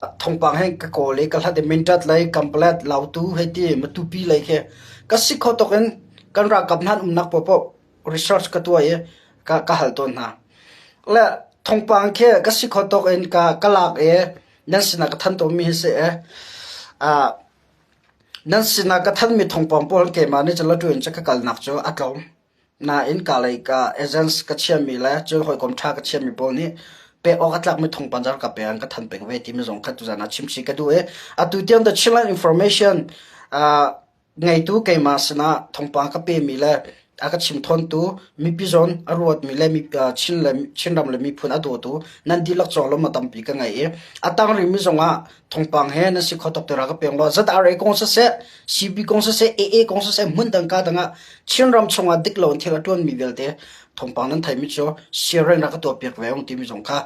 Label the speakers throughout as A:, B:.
A: Thawngpang he ka kawl i ka hlat i Mindat lei, Kanpalet, Lautu hei ti Matupi lei khi ka si kho tuk in kan ralkap hna an umnak paohpaoh research ka tuah i ka hal tawn hna. Le thawngpang khi ka si kho tawk in ka lak i nan sinah ka thanh tawnmi hi si i nan sinah ka thanmi thawngpang pawl keimah nih cun latu in cun ka kalnak cu a tlawm. Nain ka lei ka agents ka chiami le cun hawikom ṭha ka chiami pawl nih pek awk a tlakmi thawngpang zar ka pek an ka than peng ve timi zong kha tuzan ah chim chih ka duh i atu tiang the Chinland Information ngeitu keimah sinah thawngpang ka pemi le a ka chim thawntu mipi zawn a ruatmi le Chin le Chinram le miphun a dawtu nan dihlak cawng lawm a tampi ka ngei i a tang rihmi zongah thawngpang he nan si kho tuk tiah ka peng law ZRA kong siseh CB kong siseh AA kong siseh hmun dang ka dang ah Chinram chungah dik lo in thil a ṭuanmi vialte thawngpang nan theimi cu sharing rak ka tuah piak ve ung timi zong kha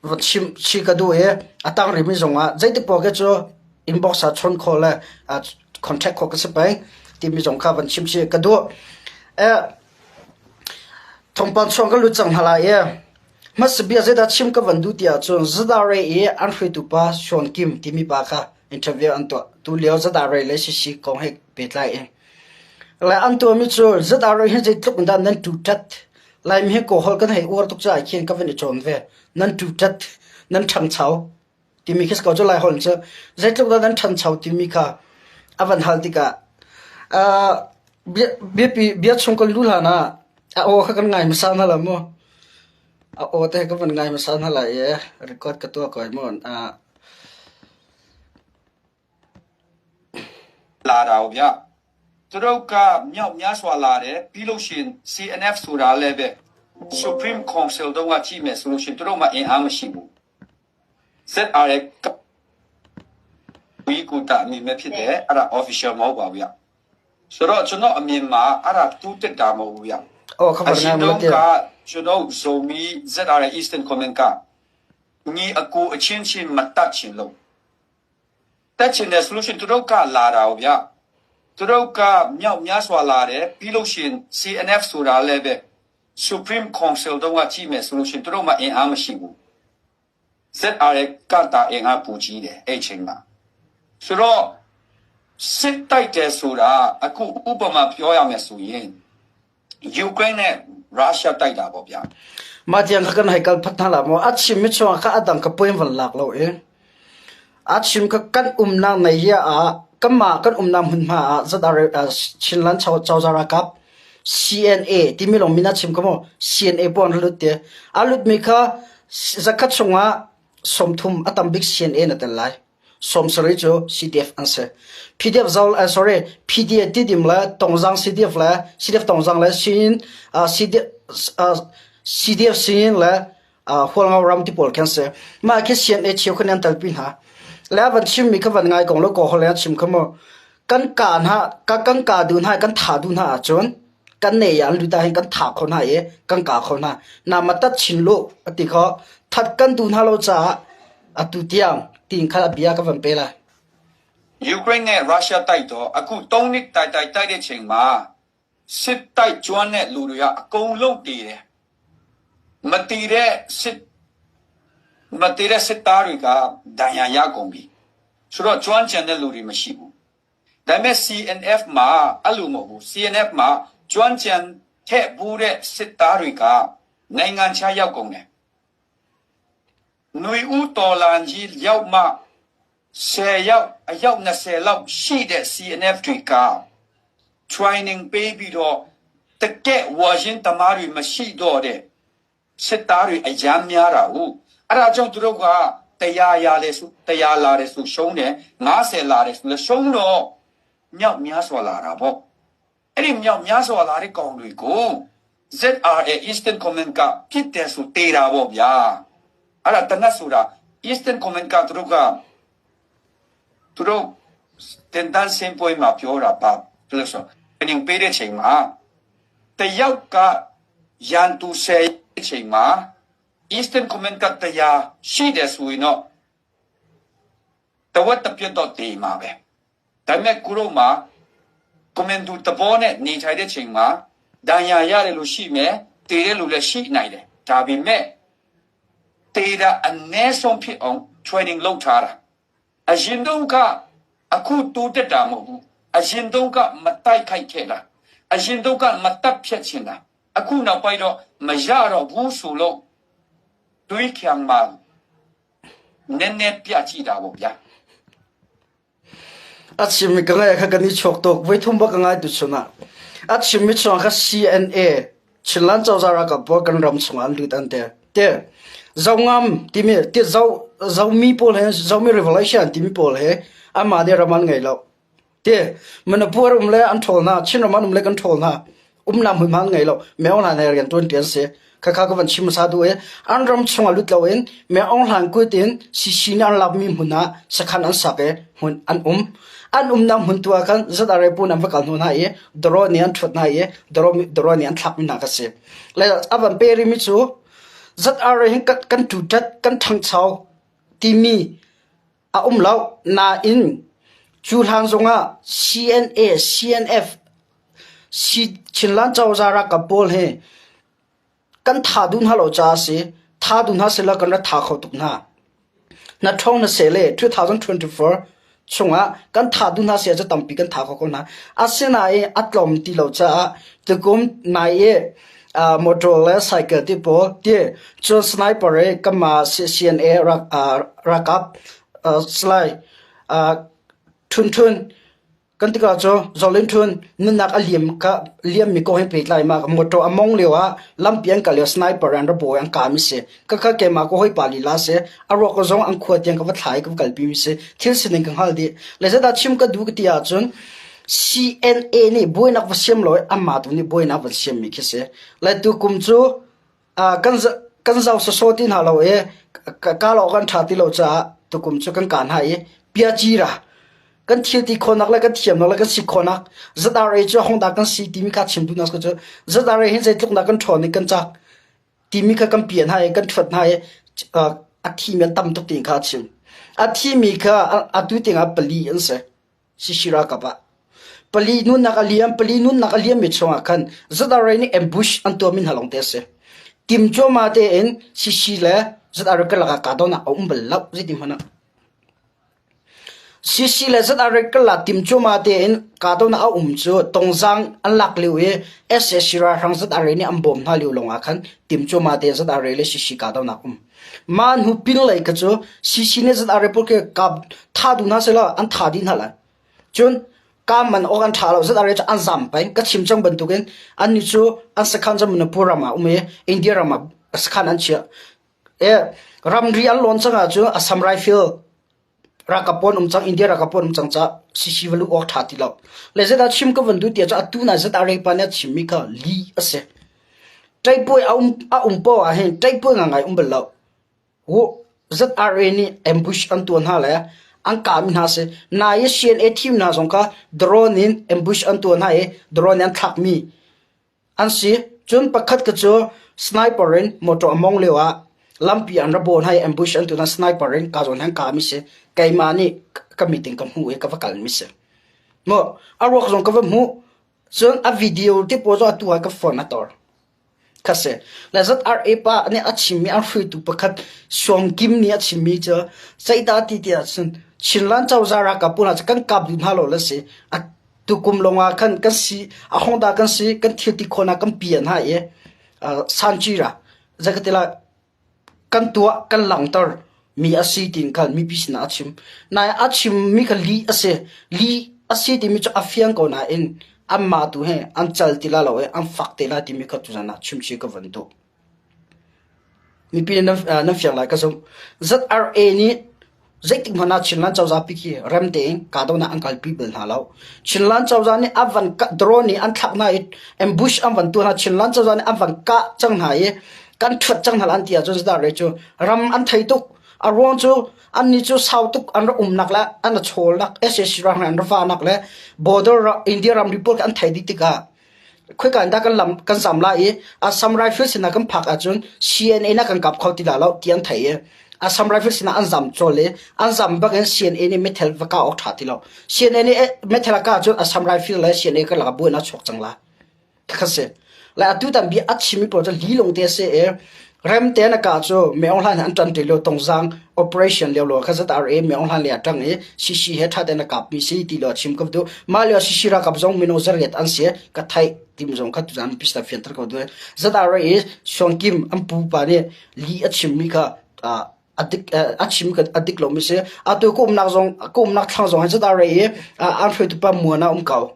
A: va chim chi ka duh i a tang rihmi zongah zeiti paoh khi cu inbox ah chawn khawh le contact khawh ka si peng timi zong kha van chim chih ka duh. Thawngpang chuang ka lut cang hna lai i hmasabia zeidah chim ka van duh ti ahcun ZRA i an hruaitu pa Sean Kim timi pa kha interview an tuah. Tulio ZRA le CC kong he pehtlai in. Le an tuahmi cu ZRA hi zeitluk in dah nan tuṭat. Laimi hi Kawlholh kan hei uar tuk caah khin ka van i cawn ve. Nan tuṭat, nan ṭhangcho timi khi si ko cu Laiholh cu. Zeitluk dah nan ṭhancho timi kha a van hal tikah biapi bia chung kan luh hlan ah a aw kha kan ngai hmasa hna lo mu. A aw te ka van ngai hmasa hna lai i record ka tuah ko ai mu.
B: လာတာကိုဗျသူတို့ကမြောက်များစွာလာတယ်ပြီးလို့ရှိရင် CNF ဆိုတာလည်းပဲ Supreme Council တုန်းကကြည့်မယ်ဆိုလို့ရှိရင်သူတို့မှာအင်အားမရှိဘူး ZRA ဝီကူတာအမည်ပဲဖြစ်တယ်အဲ့ဒါ official မဟုတ်ပါဘူးဗျဆိုတော့ကျွန်တော်အမြင်မှာအဲ့ဒါတူးတက်တာမဟုတ်ဘူးဗျ
A: အော်ခ
B: အ
A: ပ်
B: ရင်
A: ငါမ
B: တုန်း
A: တဲ့
B: ကကျွန်တော်ဇိုမီ ZRA Eastern Command ကညီအကူအချင်းချင်းမတတ်ချင်လို့တက်ချင်တယ်ဆိုလို့ရှိရင်သူတို့ကလာတာဗျသူတို့ကမြောက်များစွာလာတယ်ပြီးလို့ရှိရင် CNF ဆိုတာလည်းပဲ Supreme Council တုန်းကကြည့်မယ်ဆိုလို့ရှိရင်သူတို့မှာအင်အားမရှိဘူး ZRA ကတာအင်အားပူကြီးတယ်အဲ့ချိန်မှာဆိုတော့စစ်တိုက်တယ်ဆိုတာအခုဥပမာပြောရမယ်ဆိုရင်ယူကရိန်းနဲ့ရုရှားတိုက်တာပေါ့ဗျာ
A: Mah tiang kha kan hei kal phat hna la maw? A chim mi chungah kha a dang ka puai van lak lo i a chim kha kan umnak nei hi ah kanmah kan umnak hmunhma ah ZRA Chinland Cozah ralkap CNA timi lawng min a chim kha maw CNA pawl an lut ti. A lutmi kha zakhat chungah 30 a tam bik CNA na tel lai. 70 cu CDF an si. PDF zol sorry PDF Tidim le Tongzang CDF le CDF Tongzang le Sinin CDF CDF Sinin le Hualngo ram ti pawl khan si. Mah khi CNA cheu khan an talpi hna. Le van chimmi kha van ngai kong lo ko hol chim kha mu. Kan ka hna ka kan ka du hna kan tha du hna ahcun kan ne yan lu ta hin kan tha kho hna i kan ka kho hna. Na ma tat chin lu ati kho that kan du hna lo caah atu tiang tin kha bia ka van pe lai.
B: ယူကရိန်းနဲ့ရုရှားတိုက်တော့အခု၃နှစ်တိုက်တိုက်တိုက်တဲ့ချိန်မှာစစ်တိုက်ကျွမ်းတဲ့လူတွေကအကုန်လုံးတည်တယ်မတည်တဲ့စစ်မတည်တဲ့စစ်သားတွေကဒဏ်ရာရကုန်ပြီဆိုတော့ကျွမ်းကျင်တဲ့လူတွေမရှိဘူးဒါပေမဲ့ CNF မှာအဲ့လိုမဟုတ်ဘူး CNF မှာကျွမ်းကျင်ထက်ဘူးတဲ့စစ်သားတွေကနိုင်ငံခြားရောက်ကုန်တယ်ຫນွေဦးတော်လန်ကြီးရောက်မှ10ယောက်အယောက်20လောက်ရှိတဲ့ CNF တွေက training ပေးပြီးတော့တကက်ဝါရင်တမားတွေမရှိတော့တဲ့စစ်သားတွေအရန်များတာဟုတ်အဲ့ဒါကြောင့်သူတို့ကတရားရလဲဆိုတရားလာတယ်ဆိုရှုံးတယ်90လာတယ်ဆိုလဲရှုံးတော့မြောက်များစွာလာတာပေါ့အဲ့ဒီမြောက်များစွာလာတဲ့ကောင်တွေကို ZRA Eastern Command ကဖြစ်တယ်ဆိုတေးတာပေါ့ဗျာအဲ့ဒါတနတ်ဆိုတာ Eastern Command ကသူတို့ကသူတို့တင်တန်းစင်ပွဲမှာပြောတာပါလို့ဆို training ပေးတဲ့ချိန်မှာတယောက်ကရန်သူဆယ်ချိန်မှာ Eastern Command ကတရားရှိတယ်ဆိုရင်တော့တဝက်တစ်ပြတ်တော့တေးမှာပဲဒါပေမဲ့ကိုတို့မှာကွန်မန်ဒိုတဘောနဲ့နေထိုင်တဲ့ချိန်မှာဒဏ်ရာရတယ်လို့ရှိမယ်တည်တယ်လို့လည်းရှိနိုင်တယ်ဒါပေမဲ့တ တေတာအနည်းဆုံးဖြစ်အောင် training လုပ်ထားတာအရင်တုန်းကအခုတိုးတက်တာမဟုတ်ဘူးအရင်တုန်းကမတိုက်ခိုက်ခဲ့တာအရင်တုန်းကမတက်ဖြတ်ချင်တာအခုနောက်ပိုင်းတော့မရတော့ဘူးဆိုလို့တွေးခံမှာနည်းနည်းပြကြည့်တာပေါ့ဗျာ
A: A chimmi ka ngaih kha kan i chuak tuk. Voithum bak ka ngai tuchun ah. A chimmi chungah kha CNA, Chinland cozah ralkap pawl kan ram chungah an lut an ti. Ti Zongam timi ti Zo Zomi pawl he Zomi Revolution timi pawl he anmah nih ram an ngei lo. Ti Manipur um le an ṭhawl hna, Chinram an um le kan ṭhawl hna. Umnak hmunhma an ngei lo. Meo hlan he rian ṭuan ṭi an si. Khakha ka van chim hmasa duh i an ram chungah lut loin Meo Hlan kut in CC nih an lakmi hmun ah sakhan an sak i hmun an um. An umnak hmun tu ah khan ZRA pu an va kal hnu hna i drone nih an ṭhuat hna i drone nih an thlakmi hna kha si. Le a van pe rihmi cu ZRA hin kan ṭuṭat, kan ṭhangcho timi a um lo. Nain cu hlan zongah CNA, CNF, Chinland cozah ralkap pawl hi kan tha duh hna lo caah a si. Tha duh hna sehla kan rak tha kho tuk hna. Na ṭhawng na seh le 2024 chungah kan tha duh hna seh cu tampi kan tha kho ko hna. Asinain a tlawm ti lo caah tukum nai i motor le cycle ti pawl ti cun sniper i kanmah CNA ralkap Salai Htun Htun kan tikah cu Zolin Htun nunnak a liam ka liammi kong he pehtlai ma motor a mong lio ah lampi an kal lio sniper an ra bawi an kah mi si. Khakha keimah ka hawipa lila si. A ruak zong an khua tiang ka va thla i ka va kalpi mi si. Thil sining ka hngal dih. Le zeidah chim ka duh ka ti ahcun CNA nih buainak va siam lo i anmah tu nih buainak van siammi khi si. Le tukum cu kan kan zau sawsawh ti hna lo i ka lo kan ṭha ti lo caah tukum cu kan kaa hna i piacira kan thil ti khawhnak le kan thiamnak le kan si khawhnak ZRA cu hongdah kan si timi kha chim duhnak cu ZRA hin zeitluk dah kan ṭhawn i kan cak timi kha kan pian hna i kan ṭhuat hna i a thimi an tam tuk ti kha a chim. A thimi kha atu tiangah pali an si. Sisi ralkap ah. Pali nunnak a liam, pali nunnak a liammi chungah khan ZRA nih ambush an tuahmi hna lawngte a si. Tim cuahmah tein Sisi le ZRA karlak ah kahdohnak a um bal lo, zeitin hmanh ah. Sisi le ZRA karlak tim cuahmah tein kahdohnak a um cu Tongzang an lak lio i sac ralhrang ZRA nih an bawm hna lio lawngah khan tim cuahmah tein ZRA le Sisi kahdohnak um. Mah hnu pinlei kha cu CC nih ZRA pawl khi kap tha duh hna sehlaw an tha dih hna lai. Cun kam man awk an ṭha lo ZRA cu an zam peng. Ka chim cang bantukin annih cu an sakhan cu Manipur ram ah um i India ram ah sakhan an chiah. E, ramri an lawn cang ahcun Assam Rifle Ralkap pawl an um cang, India ralkap pawl an um cang caah CC va luh awk ṭha ti lo. Le zeidah chim ka van duh ti ahcun atu na ZRA pa nih a chimmi kha lih a si. Ṭaihpuai a um, a um poah ah hin ṭaihpuai ngaingai um bal lo. ZRA nih ambush an tuah hna le an kahmi hna si. Nai i CNA team hna zong kha drone in ambush an tuah hna i drone in an thlakmi An si. Cun pakhat ka cu sniper in motor a mong lio ah lampi an ra bawn hna i ambush an tu hna sniper in ka zawn han kah mi si. Keimah nih ka meeting ka hmuh i ka va kal mi si. Mu a ruak zong ka va hmuh. Cun a video te pawl zong atu ah ka phone a tor. Kha si. Le ZRA pa nih a chimmi an hruaitu pakhat Suam Kim nih a chimmi cu zeidah ti ti ahcun Chinland cozah ralkap pawl hna cu kan kap duh hna lo le si. A Tukum lawngah khan kan si a hong dah kan si kan thil ti khawhnak kan pian hna i sancira zeikatila kan tuah kan langhter mi a si tiin khan mipi sinah a chim. Nain a chimmi kha lih a si. Lih a si timi cu a fiang ko nain anmah tu he an cal ti la lo i an fak te lai timi kha tuzan ah chimchih ka van duh. Mipi nan fiang lai ka zumh. ZRA nih zeitik hmanh ah Chinland cozah pi khi rem tein kahdohnak an kalpi bal hna lo. Chinland cozah nih an van drone nih an thlak hna i ambush an van tuah hna. Chinland cozah nih an van kah cang hna i kan ṭhuat cang hna an ti ahcun ZRA cu ram an thei tuk. A ruang cu annih cu sau tuk an rak umnak le an ra chawlnak sac ram an ra vanak le border India ramri pawl an thei dih tikah Khoika in dah kan lam kan zam lai i Assam Rifle sinah kan phak ahcun CNA na kan kap kho ti la lo ti an theih i Assam Rifle sinah an zam cawl i an zam bak in CNA nih meithal va kah awk ṭha ti lo. CNA nih meithal a kah ahcun Assam Rifle le CNA karlak ah buainak a chuak cang lai. Khakha si. Le atu tan bia a chimmi pawl cu lilung te a si i. Rem te na ka cu Myo Hlan an ṭan ṭi lio Tongzang operation lio lo kha ZRA Myo Hlan le a ṭang i CC he ṭha tein a kapmi si ti lo chim ka duh. Mah lio CC ralkap zong mino zariat an si ka theih tim zong kha tuzan pista fianter ko duh. ZRA i Suangkim an pupa nih li a chimmi kha a chim ka a dik lomi si. Atu ka umnak zong ka umnak thlang zong hi ZRA i an hruaitu pa Muan ah um ko.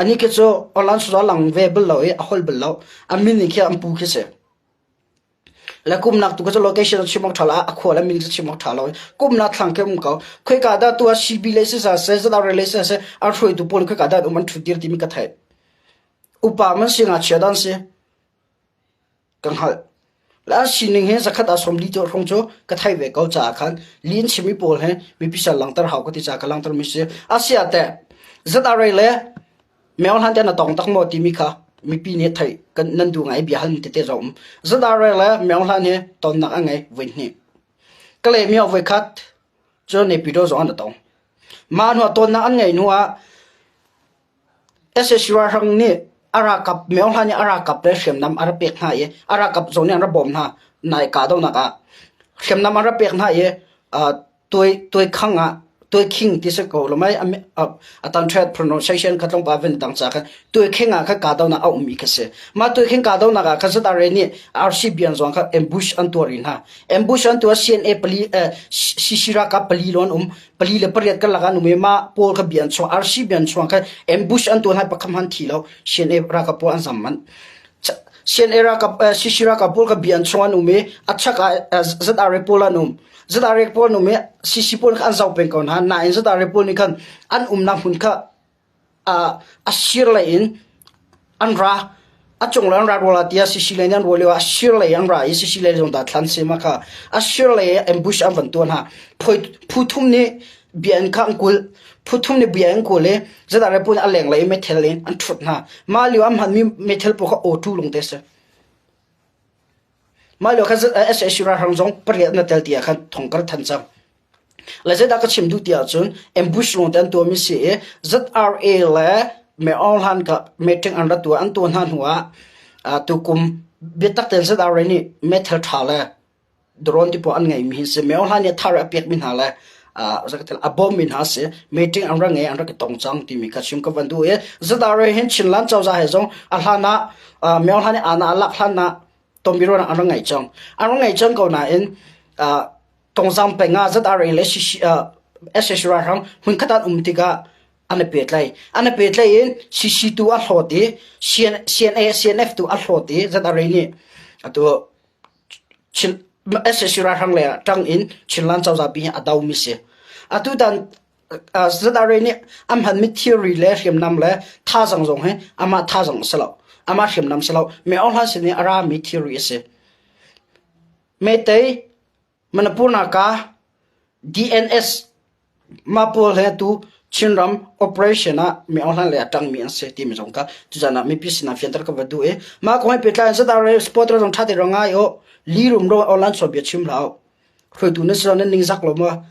A: Anih khi cu online cu a lang ve bal lo i a holh bal lo. A min in khi an pu khi si. Le kumnak tu cu location a chim awk ṭha lo, a khua le min cu chim awk ṭha lo. Kumnak thlang khi um ko. Khoika dah tu ah CB le sisa seh, ZRA le sisa seh, an hruaitu pawl khoika dah um an ṭhut dir timi ka theih. Upa man si ngakchia dan si. Ka hngalh. Le an sining hi zakhat ah 40 cu hrawng cu ka theih ve ko caah khan lin chimmi pawl hi mipi sal langhter hau ka ti caah ka langhter mi si. Asiah teh ZRA le Myo Hlan te na tong tak maw timi kha mipi nih theih kan nan duh ngai bia hal tete zong um. ZRA le Myo Hlan hi tonnak a ngei voi hnih. Kalay myo voi khat cu Naypyidaw zong an tong. Mah hnu ah tonnak an ngeih hnu ah Sac ralhrang nih a ralkap Myo Hlan nih a ralkap le hriamnam a rak pek hna i a ralkap zong nih an rak bawm hna. Nai kahdohnak ah hriamnam an rak pek hna i tuaikhang ah tuaikhing ti si ko lo mei a tan pronunciation kha tlawmpal van dang ca khan tuaikhing ah khan kahdohnak a ummi kha si. Mah tuaikhing kahdohnak ah khan ZRA nih RC bian zong kha ambush an tuah rih hna. Ambush an tuah CNA pali CC ralkap pali lawng an um. 4 le 8 karlak an um i mah pawl kha bia an chuah RC bia an chuah kha ambush an tuah hna pakhat hmanh thi lo CNA ralkap pawl an zam manh CNA ralkap CC ralkap pawl kha bia an chuah an um i a chak ah ZRA pawl an um ZRA pawl an um i CC pawl kha an zoh peng ko hna nain ZRA pawl nih khan an umnak hmun kha a sir lei in an ra. A cunglei an ra rua la tiah Sicily nih an ruah lioah a sir lei an ra i Sicily zong dah thlan si ma kha a sir lei ambush an van tuah hna. Phu thum nih bia in kha an kulh. Phu thum nih bia an kul i zeidah le pun a lenglei i meithal in an ṭhut hna. Mah lio an hmanmi meithal pawl kha auto lung te a si. Mah lio khan sac ralhrang zong pariat na tel tiah khan thong kar than cang. Le zeidah ka chim duh ti ahcun ambush lawng te an tuahmi si i ZRA le Myo Aung Hlan ka meeting an rat tuah an tuah hna hnu ah tukum biatak tein ZRA nih meithal ṭha le drone ti pawl an ngeimi hi si. Myo Aung Hlan nih thar a pekmi hna le a bawmmi hna si. Meeting an rak ngei an rak i tong cang timi kha chim ka van duh i ZRA hin Chinland cozah he zong a hlan ah Myo Aung Hlan nih ana a lak hlan ah tonbiaruahnak an rak ngei cang. An rak ngei cang ko nain Tongzang peng ah ZRA le SSC ralhrang hmunkhat an um tikah an i pehtlai. An i pehtlai in CC tu a hlawt i CNA, CNF tu a hlawt i ZRA nih atu SSC ralhrang le ṭang in Chinland cozah pi hi a domi si. Atu tan ZRA nih an hmanmi thilri le hriamnam le thazang zong hi amah thazang a si lo. Amah hriamnam si lo. Myo Aung Hla sin i a rami thilri a si. Meitei Manipur naka DNS mah pawl he tu Chinram operation ah mi Aung Hlan lei a ṭangmi an si timi zong kha tuzan ah mipi sinah fianter ka va duh i mah kong he pehtlai in ZRA supporter zong ṭha tein rak ngai u. Li rum ro online chawnbia chim hlah u. Hruaitu na si lo nan ningzak lo maw?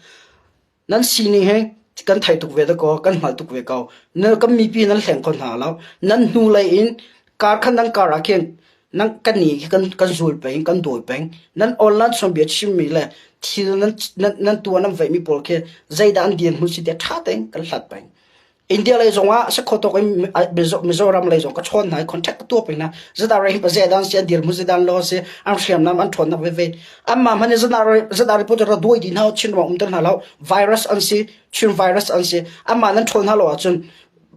A: Nan sining hi kan theih tuk ve dakaw, kan hngalh tuk ve ko. Na kan mipi nan hleng kho hna lo. Nan hnulei in kar khan nan kar ah khin nan kan ni khi kan kan zul peng, kan dawi peng. Nan online chawnbia chimmi le thil nan nan nan tuah nan veihmi pawl khi zeidah an dirhmun si tiah ṭha tein kan hlat peng. India lei zongah si kho tawk in Mizoram lei zong ka chawn hna i contact ka tuah peng hna. Zadar hi zedan si an dirhmun zedan law si an hriamnam an ṭhawnnak veve. Anmah hmanh nih zadar zadar report ra duai dih hna Chin ram umter hna lo. Virus an si, Chin virus an si. Anmah nan ṭhawl hna lo ahcun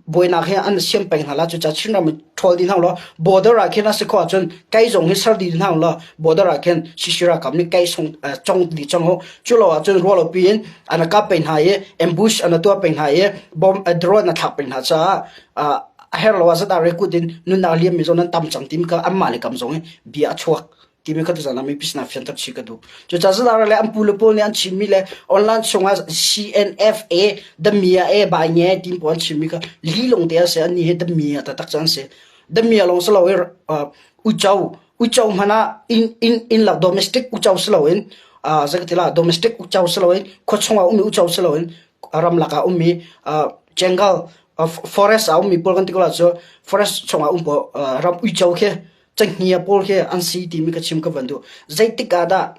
A: buainak hi an siam peng hna la cucaah Chin ram ṭhawl dih hna law border ah khin a si kho ahcun kei zong hi ser dih hna law border ah khin CC ralkap nih kei sung cong dih cang u. Cu lo ahcun ruah lo piin an kap peng hna i ambush an tuah peng hna i bomb drone a thlak peng hna caah a herh lo ah zat ah rekut in nunnak liam mi zong nan tam cang timi kha anmah le kam zong i bia a chuak timi kha tuzan ah mipi sinah fianter chih ka duh. Cucaah zat ah le an pu le pawl nih an chimmi le online chungah CNFA Damia e bai nge tim pawl an chimmi kha li lung te a si an ni hi Damia taktak cu an si. Damia lawng si lo i uico uico hmanh ah inn inn inn lak domestic uico si loin zeikatila domestic uico si loin khua chungah ummi uico si loin ramlak ah ummi jungle forest ah ummi pawl kan ti ko la cu forest chungah um pawl ram uico khi Cenghngia pawl khi an si timi ka chim ka van duh. Zeitik ah dah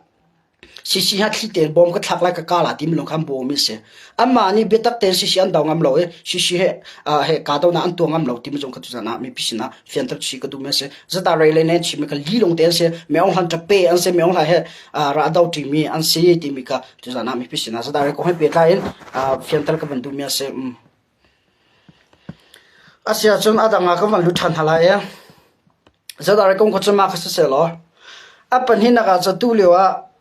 A: Sisi ha thli tein bawm ka thlak lai ka ka la timi lawng kha an bawm mi a si. Anmah nih biatak tein sisi an do ngam lo i sisi he he kahdohnak an tuah ngam lo timi zong kha tuzan ah mipi sinah fianter chih ka duhmi a si. Zata rei le nen chimmi kha li lawng te an si. Meong hlan ṭape an si. Meong hlan he ra do ṭimi an si timi kha tuzan ah mipi sinah zata rei kong he pehtlai in fianter ka van duhmi a si. A si ahcun a dang ah kan van lut ṭhan hna lai i zeidah kong kha cu mah kha sisehlaw a pahnihnak ah cun tulio ah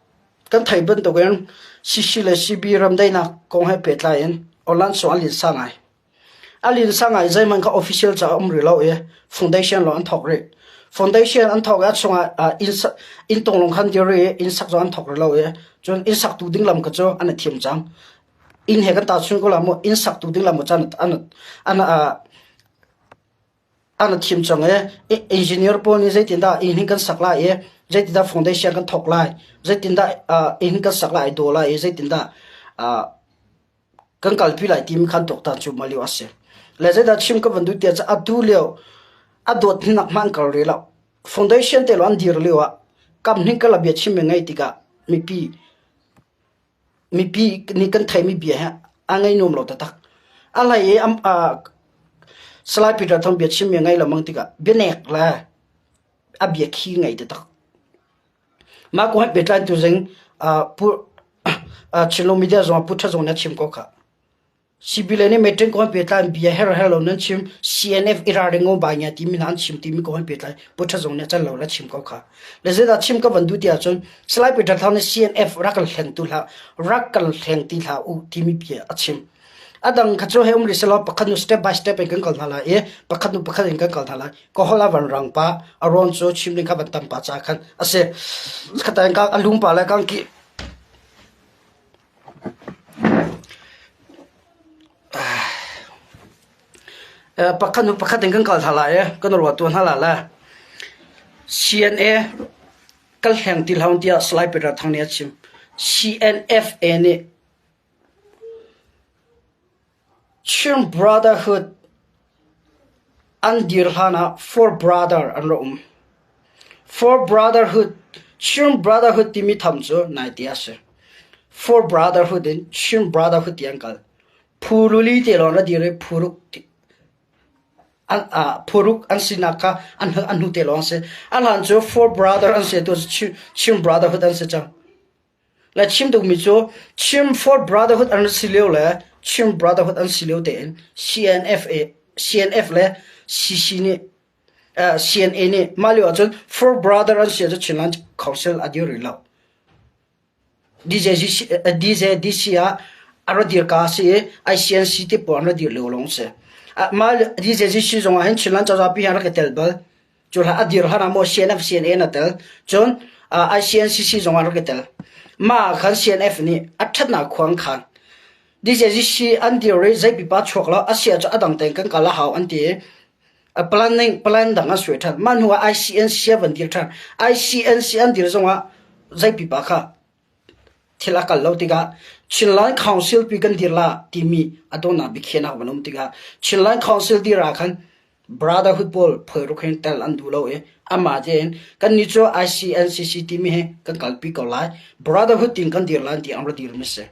A: kan theih bantukin CC le CB ramdaihnak kong he pehtlai in online sung a linsa ngai. A linsa ngai zeihmanh kha official ca a um rih lo i foundation lawng an thawk rih. Foundation an thawk i a chungah inn tung lawng khan dir rih i inn sak zong an thawk rih lo i cun inn saktu ding lam kha cu an i thim cang. Inn he kan tahchunh ko la mu inn saktu ding la mu chan an an an thim cang i engineer pawl nih zeitindah inn hin kan sak lai i zeitindah foundation kan thawk lai zeitindah inn hin kan sak lai daw lai i zeitindah kan kalpi lai timi khan tuaktan cu ma lio a si le zeidah chim ka van duh tiah cu atu lio a dawt nak hmanh kal rih lo foundation te lo an dir lio ah kam hning kala bia chim mi ngei tikah mipi Mipi nih kan theihmi bia hi a ngei nuam lo taktak. A hlei i Salai Peter Thang bia chimmi a ngei lo mang tikah bianek le a bia khi ngei taktak. Mah kong he pehtlai tu zing Pu Chinlung Media zong ah Pu Tha Zung nih a chim ko khah. Sibile nih meeting kong pehtlai in bia her her lo nan chim CNF i ralring ngo bai ngia timi hna an chim timi kong pehtlai Pu Tha Zung nih a can lo la chim ko kha. Le zeidah chim ka van duh ti ahcun Salai Peter Thang nih CNF rak kan hleng tu hlah rak kan hleng ti hlah u timi bia a chim. A dang kha cu hei um rih selaw pakhat nu step by step in kan kal hna lai i pakhat nu pakhat in kan kal hna lai. Ka holh a van rang pa a rawn cu chim ding kha van tam pa ca khan a si. Khataing ka a lung pa le kang ki Pakhat hnu pakhat in kan kal hna lai i kan ruah tuah hna lai le CNA kal hleng ti hlah tiah Salai Peter Thang nih a chim. CNFA nih Chin Brotherhood an dir hlanah Four Brother an rak um. Four Brotherhood, Chin Brotherhood timi tham cu naite a si. Four Brotherhood in Chin Brotherhood ti an kal. Phu luli te lawng ra dir i phu ruk an phu ruk an sinak kha an an hnu te lawng si. A hlan cu Four Brother an si tu cu Chin Brotherhood an si cang. Le chim duhmi cu Chin Four Brotherhood an si lio le Chin Brotherhood an si lio tein CNFA, CNF le CC nih CNA nih mah lio ahcun Four Brother an si ahcun Chinland Council a dir rih lo. DJDC ah a ra dir ka si i ICNC te pawl an ra dir lio lawng si. Mah DJDC zong ah hin Chinland cozah pi hi an rak i tel bal. Cu hlah a dir hlan ah maw CNF CNA na tel. Cun ICNCC zong ah rak i tel. Mah ah khan CNF nih a ṭhatnak khua an khan. DJGC an dir i zei pipa chuak lo a si ahcun a dang tein kan kal a hau an ti i a planning plan dang an suai ṭhan. Mah hnu ah ICNC a van dir ṭhan. ICNC an dir zong ah zei pipa kha thil a kal lo tikah Chinland Council pi kan dir la timi a dawhnak biakhiahnak van um tikah Chinland Council dir ah khan Brotherhood pawl phoiruk hin tel an duh lo i amah tein kannih cu ICNCC timi hi kan kalpi ko lai. Brotherhood tin kan dir lai ti an ra dirmi si.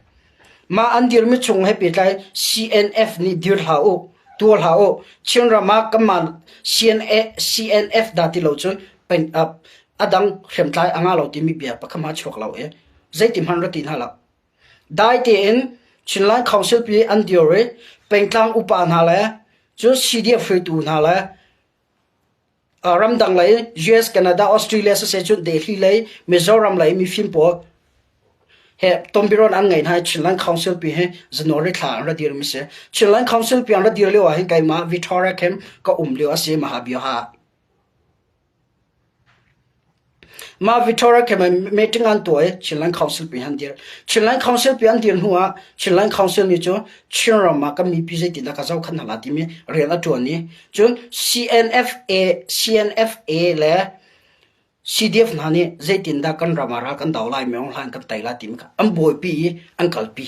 A: Mah an dirmi chung he pehtlai CNF nih dir hlah u, tuah hlah u. Chinram ah kanmah CNA, CNF dah ti lo cun pen, uh, a dang hriamtlai a ngah lo timi bia pakhat hmanh chuak lo i zeiti hmanh ra ti hna lo. Dai tein Chinland Council pi an dir i pengtlang upa hna le cun CDF hruaitu hna le ramdang lei US, Canada, Australia siseh cun Delhi lei Mizoram lei mifim pawl he tonbiaruahnak an ngeih hna i Chinland Council pi hi January thla an ra dirmi si. Chinland Council pi an ra dir lio ah hin keimah Victoria Camp ka um lio a si Mahabioha. Mah Victoria Camp meeting an tuah i Chinland Council pi an dir. Chinland Council pi an dir hnu ah Chinland Council nih cu Chinram ah kan mipi zeitindah ka zohkhenh hna la timi rian a ṭuan i cun CNFA, CNFA le CDF hna nih zeitindah kan ram ah ral kan do lai, Myo Hlan kan tei lai timi kha an buaipi i an kalpi.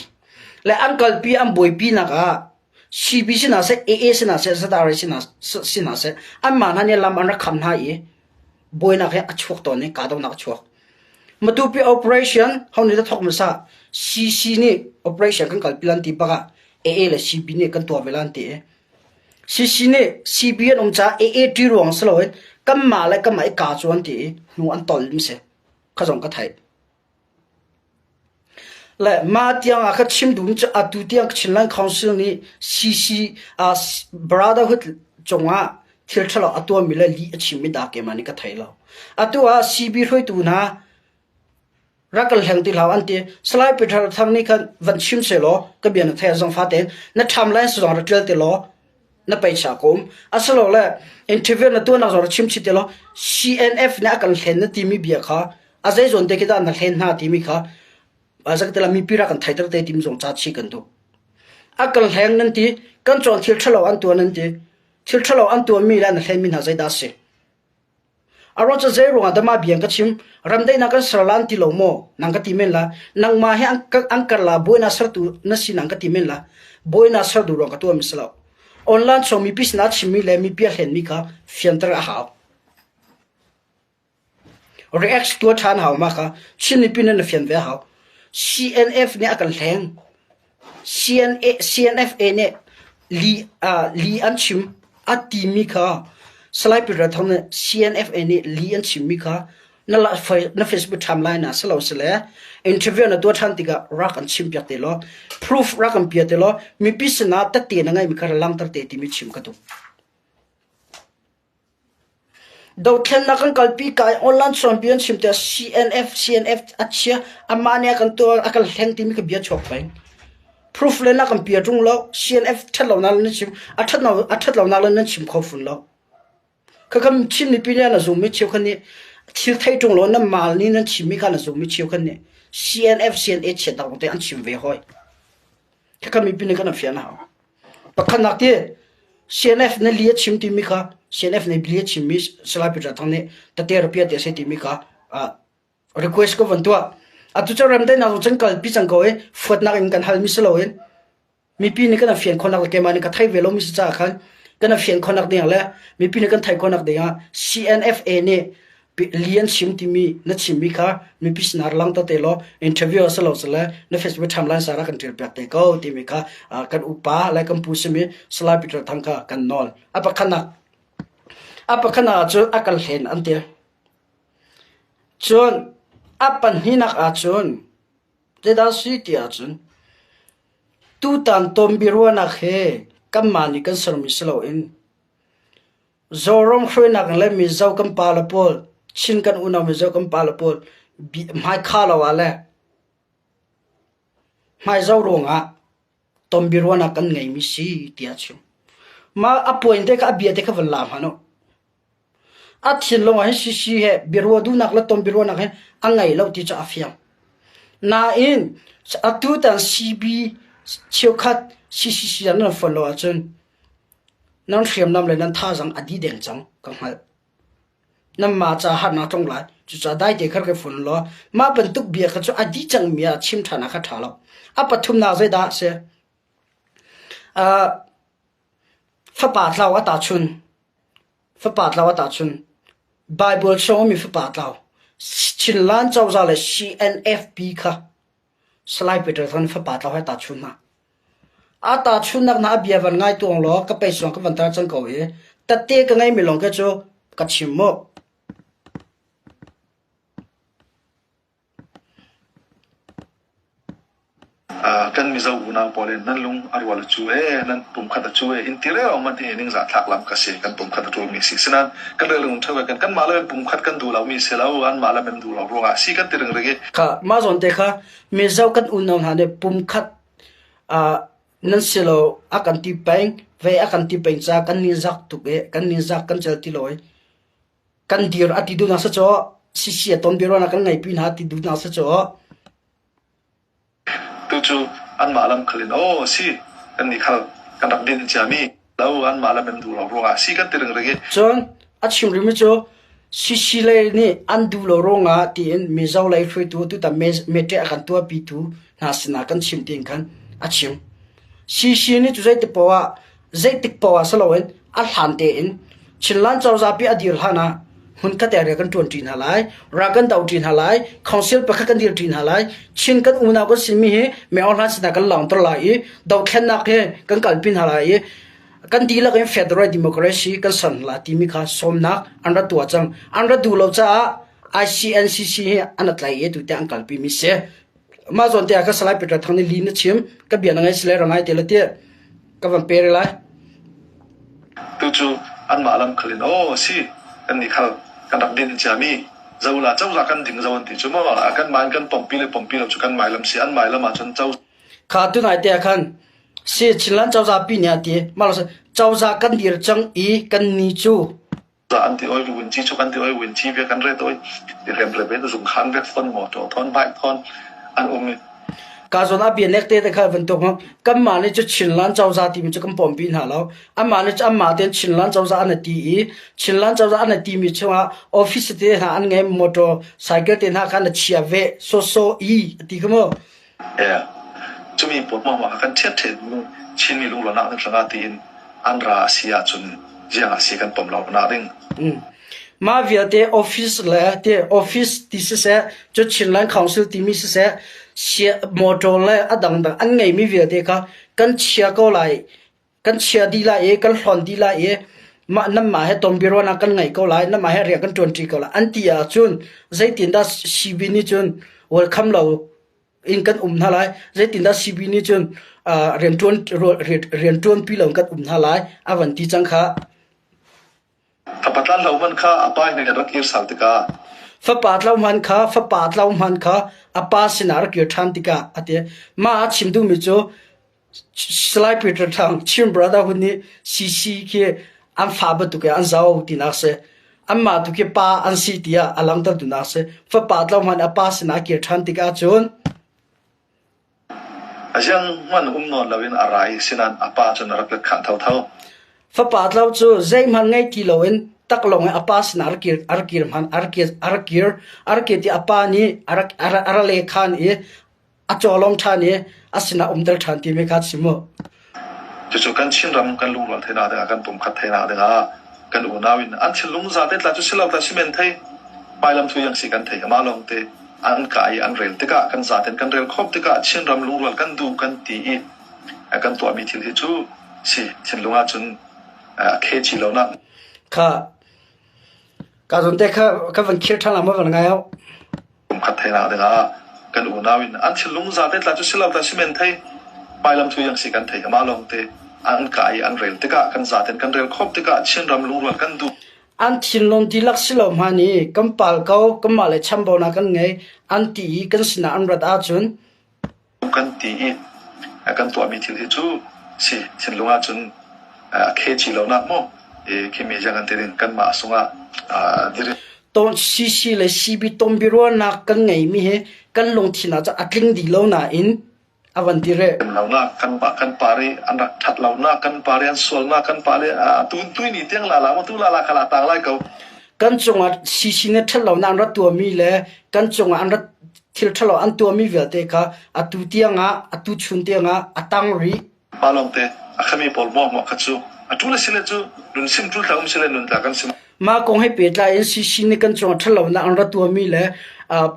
A: Le an kalpi an buaipi nak ah CB sinah seh, AA sinah seh, ZRA sinah seh, anmah hna nih lam an rak kham hna i. buainak hi a chuak tawn i kahdohnak a chuak. Matupi operation ho nih dah thawk hmasa? CC nih operation kan kalpi lan ti bak ah AA le CB nih kan tuah ve lan ti i CC nih CB an um caah AA ṭi ruang si loin kanmah le kanmah i kaa cu an ti i hnu an tol mi si. Kha zong ka theih. Le mah tiang ah ka chim duhmi cu atu tiang Chinland Council nih CC uh, Brotherhood cungah thil ṭhalo a tuahmi le lih a chimmi dah keimah nih ka thei lo. Atu ah CB hruaitu hna rak kan hleng ti hlah an ti. Salai Peter Thang nih khan van chim sehlaw ka bia na theih zong fate na ṭham lai zong rak ṭial ti law na peisa ka um. Asilole interview na tuahnak zong rak chim chih ti law CNF nih a kan hlen na timi bia kha a zei zawn te khi dah na hlen hna timi kha zakatela mipi rak kan theiter te timi zong ca chih kan duh. A kan hleng nan ti, kan cawn thil ṭhalo an tuah nan ti. Thil ṭhalo an tuahmi le na hlenmi hna zeidah a si? A ruang cu zei ruangah dah mah bia ka chim? Ramdaihnak kan ser la an ti lo maw? Nang ka ti men la. Nangmah hi an kar la buainak sertu na si nang ka ti men la. Buainak ser duh ruang ka tuahmi si lo. Online chung mipi sinah chimmi le mipi a hlenmi kha fianter a hau. React tuah ṭhan hau mah kha Chin mipi nih na fian ve hau. CNF nih a kan hleng. CNA, CNFA nih li, uh, li an chim a timi kha Salai Peter Thang nih CNFA nih li an chimmi kha na, la, na Facebook timeline ah silo sile interview na tuah ṭhan tikah rak an chim piak te law proof rak an pia te law mipi sinah tette na ngeimi kha langhter te timi chim ka duh. Dothlennak kan kalpi ka i online chawnbia an chim tiah CNF CNF a chia amah nih a kan tuah a kan hleng timi ka bia chuak peng. Proof le na kan pia ṭung lo CNF ṭhat lonak le nan chim a ṭhat lo a ṭhat lonak le nan chim kho fun lo. Khakha Chin mipi nih na zummi cheukhat nih thil thei ṭung lo nan mal nih nan chimmi kha na zummi cheukhat nih CNF CNA chiat te an chim ve hoi. Khakha mipi nih kan fian a hau. Pakhatnak ti CNF na li a chim timi kha CNF nih li a chimmi Salai Peter Thang nih tete rapia te a si timi kha request ka van tuah. Atu cu remdaihnak zong cun kalpi cang ko i fuatnak in kan halmi si loin mipi nih kan fian khawhnak le keimah nih ka thei ve lomi si caah khan kan fian khawhnak ding le mipi nih kan theih khawhnak ding ah CNFA nih li an chim timi na chimmi kha mipi sinah langhter te law interview a si lo sile na Facebook timeline sara kan ṭial piak te ko timi kha kan upa le kan pu simi Salai Peter Thang kha kan nawl. A pakhatnak a pakhatnak ah cun a kan hlen an ti. Cun a pahnihnak ah cun zeidah si ti ahcun tutan tawnbiaruahnak he kanmah nih kan sermi si loin Zoram hruainak le Mizo kan pale pawl, Chin kan unau Mizo kan pale pawl hmaikha lo ah le hmaizo ruangah tonbiaruahnak kan ngeimi si tiah a chim. Mah a point te kha a bia te kha van la hmanh u. A thinlung ah hin sisi he biaruah duhnak le tonbiaruahnak he a ngei lo ti cu a fiang. Nain atutan CB cheukhat CCC nan fonh lo ahcun Nan hriamnam le nan thazaang a dih deng cang ka hngalh. Nanmah caah harnak tlung lai. Cucaah dai te kha rak i fun law mah bantuk bia kha cu a dih cangmi ah chim ṭhan ah kha ṭha lo. A pathumnak zeidah a si? Uh, fapa tlau a tahchun. Fapa tlau a tahchun. Bible chung ummi fapa tlau. Chinland cozah le CNFP kha Salai Peter Thang fapa tlau he tahchun hna. A tahchunhnak hna a bia van ngai tuang law ka peisuang ka van tar cang ko i tette ka ngeimi lawng ke cu ka chim mu.
C: Kan Mizo unau pawl in nan lung a rual a cu ee, nan pumkhat a cu ee, in ti reo man hi ningzah thlak lam ka si, kan pumkhat a ṭulmi si. Sinain kan relung ṭheo kan kanmah le pumkhat kan duh lomi si lo, anmah le men duh lo ruangah si kan ti ringring i.
A: Kha mah zawn te kha Mizo kan unau hna nih pumkhat nan si lo a kan ti peng ve a kan ti peng ca kan ningzak tuk i kan ningzak kan cel ti lo i kan dir a ti duhnak si cu sisi a ton biaruahnak kan ngei pi hna ti duhnak si cu
C: Tu cu anmah lam khal in aw si kan nih khal kan rak din ciami lo anmah lam in duh lo ruangah si kan ti ringring i
A: Cun a chim rihmi cu Sisi lei nih an duh lo ruangah tiin Mizo lei hruaitu tutan mete a kan tuahpitu hna sinah kan chim tiin khan a chim. Sisi nih cu zeitik paoh ah zeitik paoh ah si loin a hlan tein Chinland cozah pi a dir hlan ah Hmunkhat area kan ṭuanṭi hna lai, ral kan doṭi hna lai, council pakhat kan dirṭi hna lai, Chin kan unau kan simi hi Myo Hlan sinah kan langhter lai i dothlennak hi kan kalpi hna lai i kan dihlak in federal democracy kan ser hna lai timi kha sawmnak an rak tuah cang. An rak duh lo caah ICNCC hi an tlai i tute an kalpi mi si. Mah zawn te ah ka Salai Peter Thang nih li na chim, ka bia na ngai si lai ra ngai te la ti. Ka van pe lai.
C: Tucu anmah lam khal in aw si kan nih khal kan rak din ciami zo la cozah kan ding zo an ti cu maw kan mah in kan pompi le pompi lo cu kan mai lam si an mai lam ahcun co
A: Kha tunai te ah khan si Chinland cozah pi nih a ti mah lo cozah kan dir cang i kan ni cu
C: an ti oi win chi chu kan ti oi win chi ve kan ret oi rem le ben zung khan vek fon mo to thon bai thon an um i
A: Ka zawn ah bia nek te te kha bantuk kanmah nih cu Chinland cozah timi cu kan pompi hna lo. Amah nih cu amah tein Chinland cozah an ti i Chinland cozah an timi chungah office te hna an ngei motor cycle te hna kha na chia ve so so i ti kha mu.
C: Yeah. Cumi pawl mah kan ṭhiat ṭhet Chinmi lungrualnak ding hrangah tiin an ra a si ahcun ziang ah si kan pom lo nak ding.
A: Mah vialte office le te office ti siseh, cu Chinland Council timi siseh, motor le a dangdang an ngeimi vialte kha kan chia ko lai kan chia dih lai i kan hlawn dih lai i mah nanmah he tonbiaruahnak kan ngei ko lai nanmah he rian kan ṭuanṭi ko lai an ti ahcun zeitindah CB nih cun welcome lo in kan um hna lai zeitindah CB nih cun rianṭuan rianṭuanpi lo in kan um hna lai a van ti cang kha
C: Fapa tlan lo man kha a pa nih a rak kir sal tikah
A: Fapa tlau hman kha fapa tlau hman kha a pa sinah a rak kir ṭhan tikah a ti. Mah a chim duhmi cu Salai Peter Thang Chin Brotherhood nih CC khi an fa bantuk in an zoh tinak si. Anmah tu khi pa an si tiah a langhter duhnak si. Fapa tlau hman a pa sinah a kir ṭhan tikah cun
C: A zianghmanh um nawn loin a ra i sinain a pa cun a rak let khah thotho.
A: Fapa tlau cu zeihmanh ngei ti loin taklawng in a pa sinah a rak kir, a rak kir hman, a rak kir, a rak kir, a rak kir ti a pa nih a rak, a rak, a rak le khan i a cawlawng ṭhan i a sinah umter ṭhan timi kha chim u.
C: Cucu kan Chinram kan lungrual theihnak dingah kan pumkhat theihnak dingah kan unau in an thinlung zate tla cu si lo tla si men thei hmailam thu yang si kan thei amah lawng te an ka i an rel tikah kan zaten kan rel khop tikah Chinram lungrual kan duh kan ti i kan tuahmi thil hi cu si thinlung ahcun a khe chi lo nak
A: Kha ka zon te kha ka van khir ṭhan la ma van ngai au.
C: Pumkhat theihnak dingah kan unau in an thinlung zate tla cu si lo tla si men thei hmailam thu yang si kan thei amah lawng te an ka i an rel tikah kan zaten kan rel khop tikah Chinram lungrual kan duh
A: An thinlung dihlak si lo hmanh i kan pal ko, kanmah le chambaunak kan ngei, an ti i kan sinah an rat ahcun
C: kan ti i kan tuahmi thil hi cu si thinlung ahcun a khe ci lo nak maw khimi ziang kan ti ding kanmah sungah diri
A: Ton CC le CB tonbiaruahnak kan ngeimi hi kan lungthin ah cun a tling dih lo nain a van ti rih.
C: Lonak kan kan par i an rak ṭhat lonak kan par i an sualnak kan pa le tun tui ni tiang la la ma tu la la kha la tang lai ko.
A: Kan cungah CC nih ṭhat lonak an rak tuahmi le kan cungah an rak thil ṭhalo an tuahmi vialte kha atu tiangah atu chun tiangah a tang rih.
C: Pa lawngte a khami pawl muah kha cu a ṭul a si le cu nun sim ṭul tla um si le nun tla kan sim.
A: Mah kong he pehtlai in CC nih kan cungah ṭhatlonak an rak tuahmi le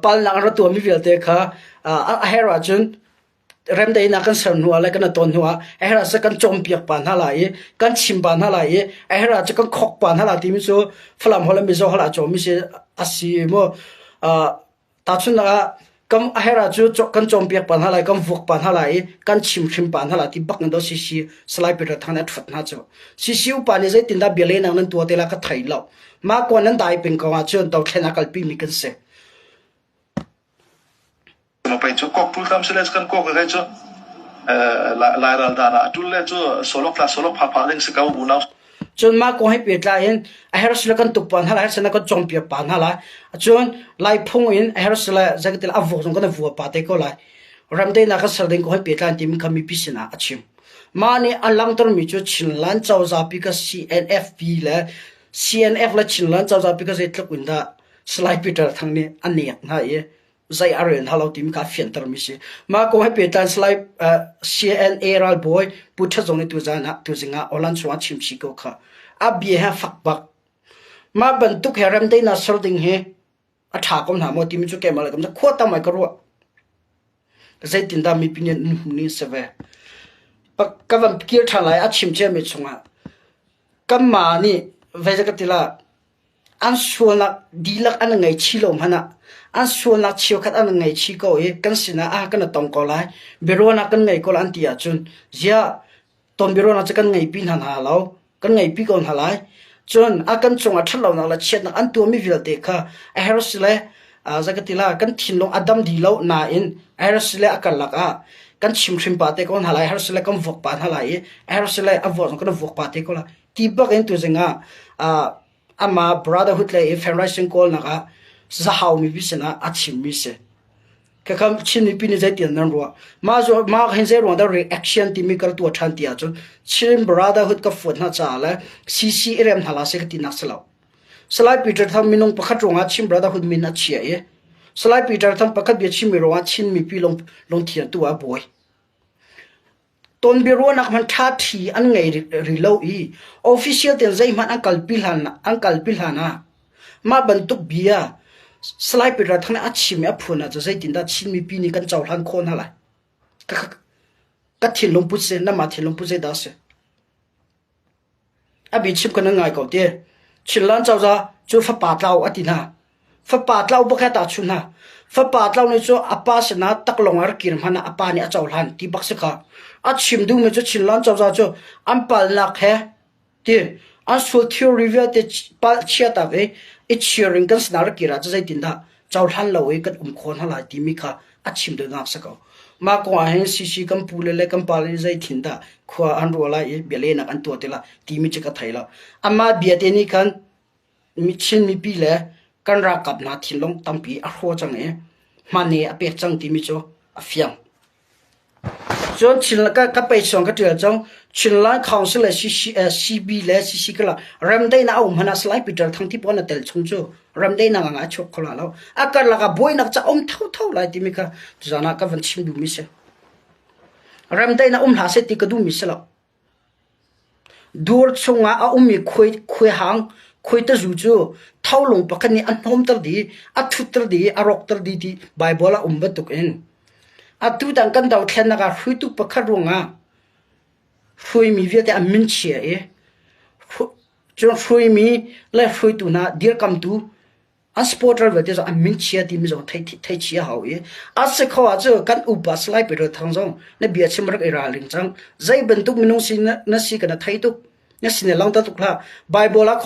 A: palnak an rak tuahmi vialte kha a herh ahcun remdaihnak kan ser hnu ah le kan ton hnu ah a herh ahcun kan cawnpiak pa hna lai i kan chim pa hna lai i a herh ahcun kan khok pa hna lai timi cu Falam holh le Mizo holh ah cawmmi si a si mu. Tahchunhnak ah, kam a herh ahcun kan cawnpiak pa hna lai, kan vuak pa hna lai i kan chimhrim pa hna lai ti bak in daw CC Salai Peter Thang nih a ṭhuat hna cu. CC upa nih zeitindah bialehnak nan tuah te la ka thei lo. Mah kuan nan dai peng ko ahcun dothlen a kalpi mi kan si.
C: Mapei cu kok ṭul tam sile kan kok kai cu Lairal dan ah a ṭul le cu solok tla solok pha pha ding si ko unau
A: Cun mah kong he pehtlai in a herh sile kan tuk pa hna lai, a herh sile kan cawngpiak pa hna lai. Cun Lai phung in a herh sile zeitin a vuak zong kan vua pa te ko lai. Ramdaihnak kan ser ding kong he pehtlai in timi kha mipi sinah a chim. Mah nih a langhtermi cu Chinland cozahpi ka CNFP le CNF le Chinland cozahpi ka zeitluk in dah Salai Peter Thang nih a nek hna i zei a rel hna lo timi kha a fiantermi si. Mah kong he pehtlai Salai CNA ralbawi Pu Ṭhat Zong nih tuzan ah tuzing ah Awlan chungah chim chih ko kha. A bia he fak bak. Mah bantuk he remdaihnak ser ding hi a ṭha ko hna maw timi cu keimah le kam khua tam ai ka ruah. Zeitindah mipi nih an hmuh ning si ve. Ka van kir ṭhan lai a chim ciami chungah kanmah nih vei ka ti la an sualnak dihlak an ngaichih lo hmanh ah an sualnak cheukhat an ngaichih ko i kan sinah ah kan i tong ko lai biaruahnak kan ngei ko lai an ti ahcun ziah Tonbiaruahnak cu kan ngeihpi hna hna lo, kan ngeihpi ko hna lai. Cun a kan cungah ṭhatlonak le chiatnak an tuahmi vialte kha a her si le zei ka ti la kan thinlung a dam dih lo nain a her si le a karlak ah kan chimhrim pa te ko hna lai, a her si le kan vuak pa hna lai i a her si le a vuak zong kan vuak pa te ko lai. Ti bak in tuzing ah amah brotherhood le i federation kawlnak ah zahau mipi sinah a chimmi si. Khakha Chin mipi nih zeitin nan ruah? Mah zu mah hin zei ruang dah reaction timi kal tuah ṭhan ti ahcun Chin Brotherhood ka fuat hna caah le CC i rem hna la seh ka tinak si lo. Salai Peter Thang minung pakhat ruangah Chin Brotherhood min a chia i Salai Peter Thang pakhat bia chimmi ruangah Chin mipi lung lungthian tu ah a buai. Tonbiaruahnak hmanh ṭhaṭhi an ngei rih lo i official tein zeihmanh an kalpi hlan an kalpi hlan ah mah bantuk bia Salai Peter Thang nih a chim i a phuan ahcun zeitindah Chin mipi nih kan cohlan khawh hna lai? Ka, ka thinlung put si, nangmah thinlung put zeidah a si? A biachim kha nan ngai ko ti. Chinland cozah cu fapa tlau a ti hna. Fapa tlau bak he tahchunh hna. Fapa tlau nih cu a pa sinah taklawng a rak kir hmanh ah a pa nih a cohlan ti bak si kha. A chim duhmi cu Chinland cozah cu an palnak he ti an sual theory vialte palh chiatak i i cheering kan sinah rak kir ah cu zeitindah cohlan lo i kan um khawh hna lai timi kha a chim duhnak si ko. Mah kong ah hin CC kan pu le le kan pa le nih zeitin dah khua an ruah lai i bialehnak an tuah ti lai timi cu ka thei lo. Amah bia te nih khan Chin mipi le kan ralkap hna thinlung tampi a hraw cang i hmane a pek cang timi cu a fiang. Cun Chin ka ka pei chuang ka ṭial cang. Chinland Council le CC, CB le CC kala remdaihnak a um hmanh ah Salai Peter Thang Ti pawl na tel chung cu remdaihnak ah a chuak kho la lo. A karlak ah buainak ca um thotho lai timi kha tuzaan ah ka van chim duhmi si. Remdaihnak um hlah seh ti ka duhmi si lo. Dur chungah a ummi khuaihang khuaitazu cu tholung pakhat nih a hnawmter dih, a thutter dih, a rawkter dih ti Baibal ah a um bantukin atu tang kan dothlennak ah hruaitu pakhat ruangah hruaimi vialte an min chia i cun hruaimi le hruaitu hna dirkamtu An supporter vialte zong an min chia timi zong theih a hau i a si kho ahcun kan upa Salai Peter Thang zong na bia chim rak i ralring cang. Zei bantuk minung si na si ka na thei tuk. Na sin i langter tuk hlah. Bible ah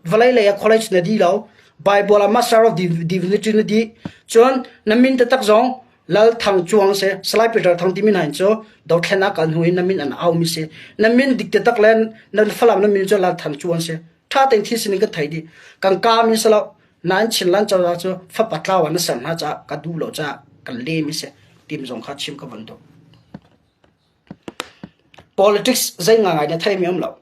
A: vawlei lei ah college na di lo. Bible ah Master of Divinity na di. Cun na min taktak zong Lal Thang Cuang si. Salai Peter Thang timi hna in cu dothlen ah kal hnu in na min an au mi si. Na min dik taktak le na Falam na min cu Lal Thang Cuang si. Ṭha tein thil sining kan thei dih. Kan kaa mi si lo. Nain Chinland cozah cu fapa tlau ah na ser hna caah ka duh lo caah kan lem i si tim zong kha chim ka van duh. Politics zei ngai na thei mi um lo.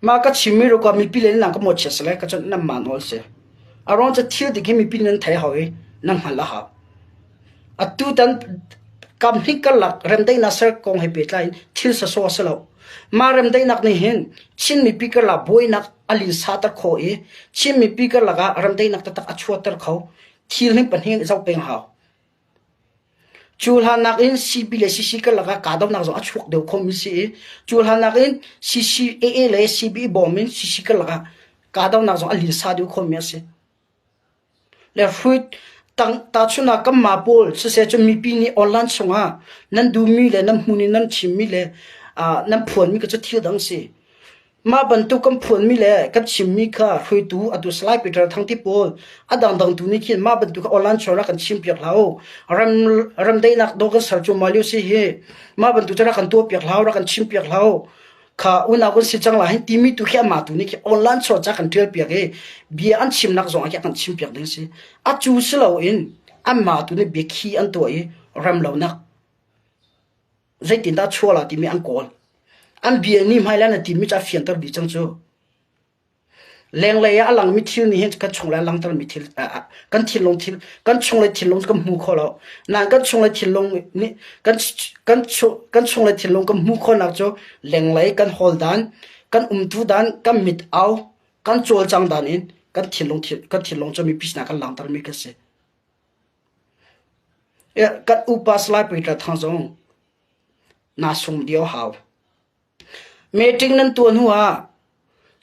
A: Mah ka chimmi rukah mipi le nan ka mawhchiat si lai ka cun nan mah nawl si. A ruang cu thil dik hi mipi nan thei hau i nan hngalh a hau. Atutan kamhnih karlak remdaihnak ser kong he pehtlai in thil sawsawh a si lo. Mah remdaihnak nih hin Chin mipi karlak buainak a linsater khawh i Chin mipi karlak ah remdaihnak taktak a chuahter kho. Thil hi pahnih zoh peng hau. Cu hlan nakin CB le CC karlak ah kahdohnak zong a chuak deuh khomi si i cu hlan nakin CCAA le CB bawm in CC karlak ah kahdohnak zong a linsa deuh khomi a si. Le hruit tahchun ah kanmah pawl siseh cun mipi nih online chungah nan duhmi le nan hmun in nan chimmi le nan phuanmi kha cu thil dang si. Mah bantuk kan phuanmi le kan chimmi kha hruaitu atu Salai Peter Thang ti pawl a dangdang tu nih khin mah bantuk kha online chungah kan chimpiak hlah u. Ram ramdaihnak dawh kan ser cu mah lio si hi. Mah bantuk cu rak kan tuahpiak hlah u, rak kan chimpiak hlah u. Kha unau kan si cang lai hin timi tu khi amah tu nih khi online chuah ca kan ṭial piak i bia an chimnak zong ah khi a kan chim piak ding si. A cu si loin anmah tu nih biakhi an tuah i remlonak zeitindah chuah la timi an kawl. An bia nih hmailei na timi cu a fianter dih cang cu. Lenglei ah a langmi thil nih hin kan chunglei a langhtermi thil kan thinlung thil kan chunglei thinlung kan hmu kho lo. Nain kan chunglei thinlung nih kan kan kan chunglei thinlung kan hmuh khawhnak cu lenglei kan hawl dan, kan umtu dan, kan mit au, kan cawlcang dan in kan thinlung kan thinlung cu mipi sinah kan langhtermi kan si. Kan upa Salai Peter Thang zong naa sung dio hau. Meeting nan tuah hnu ah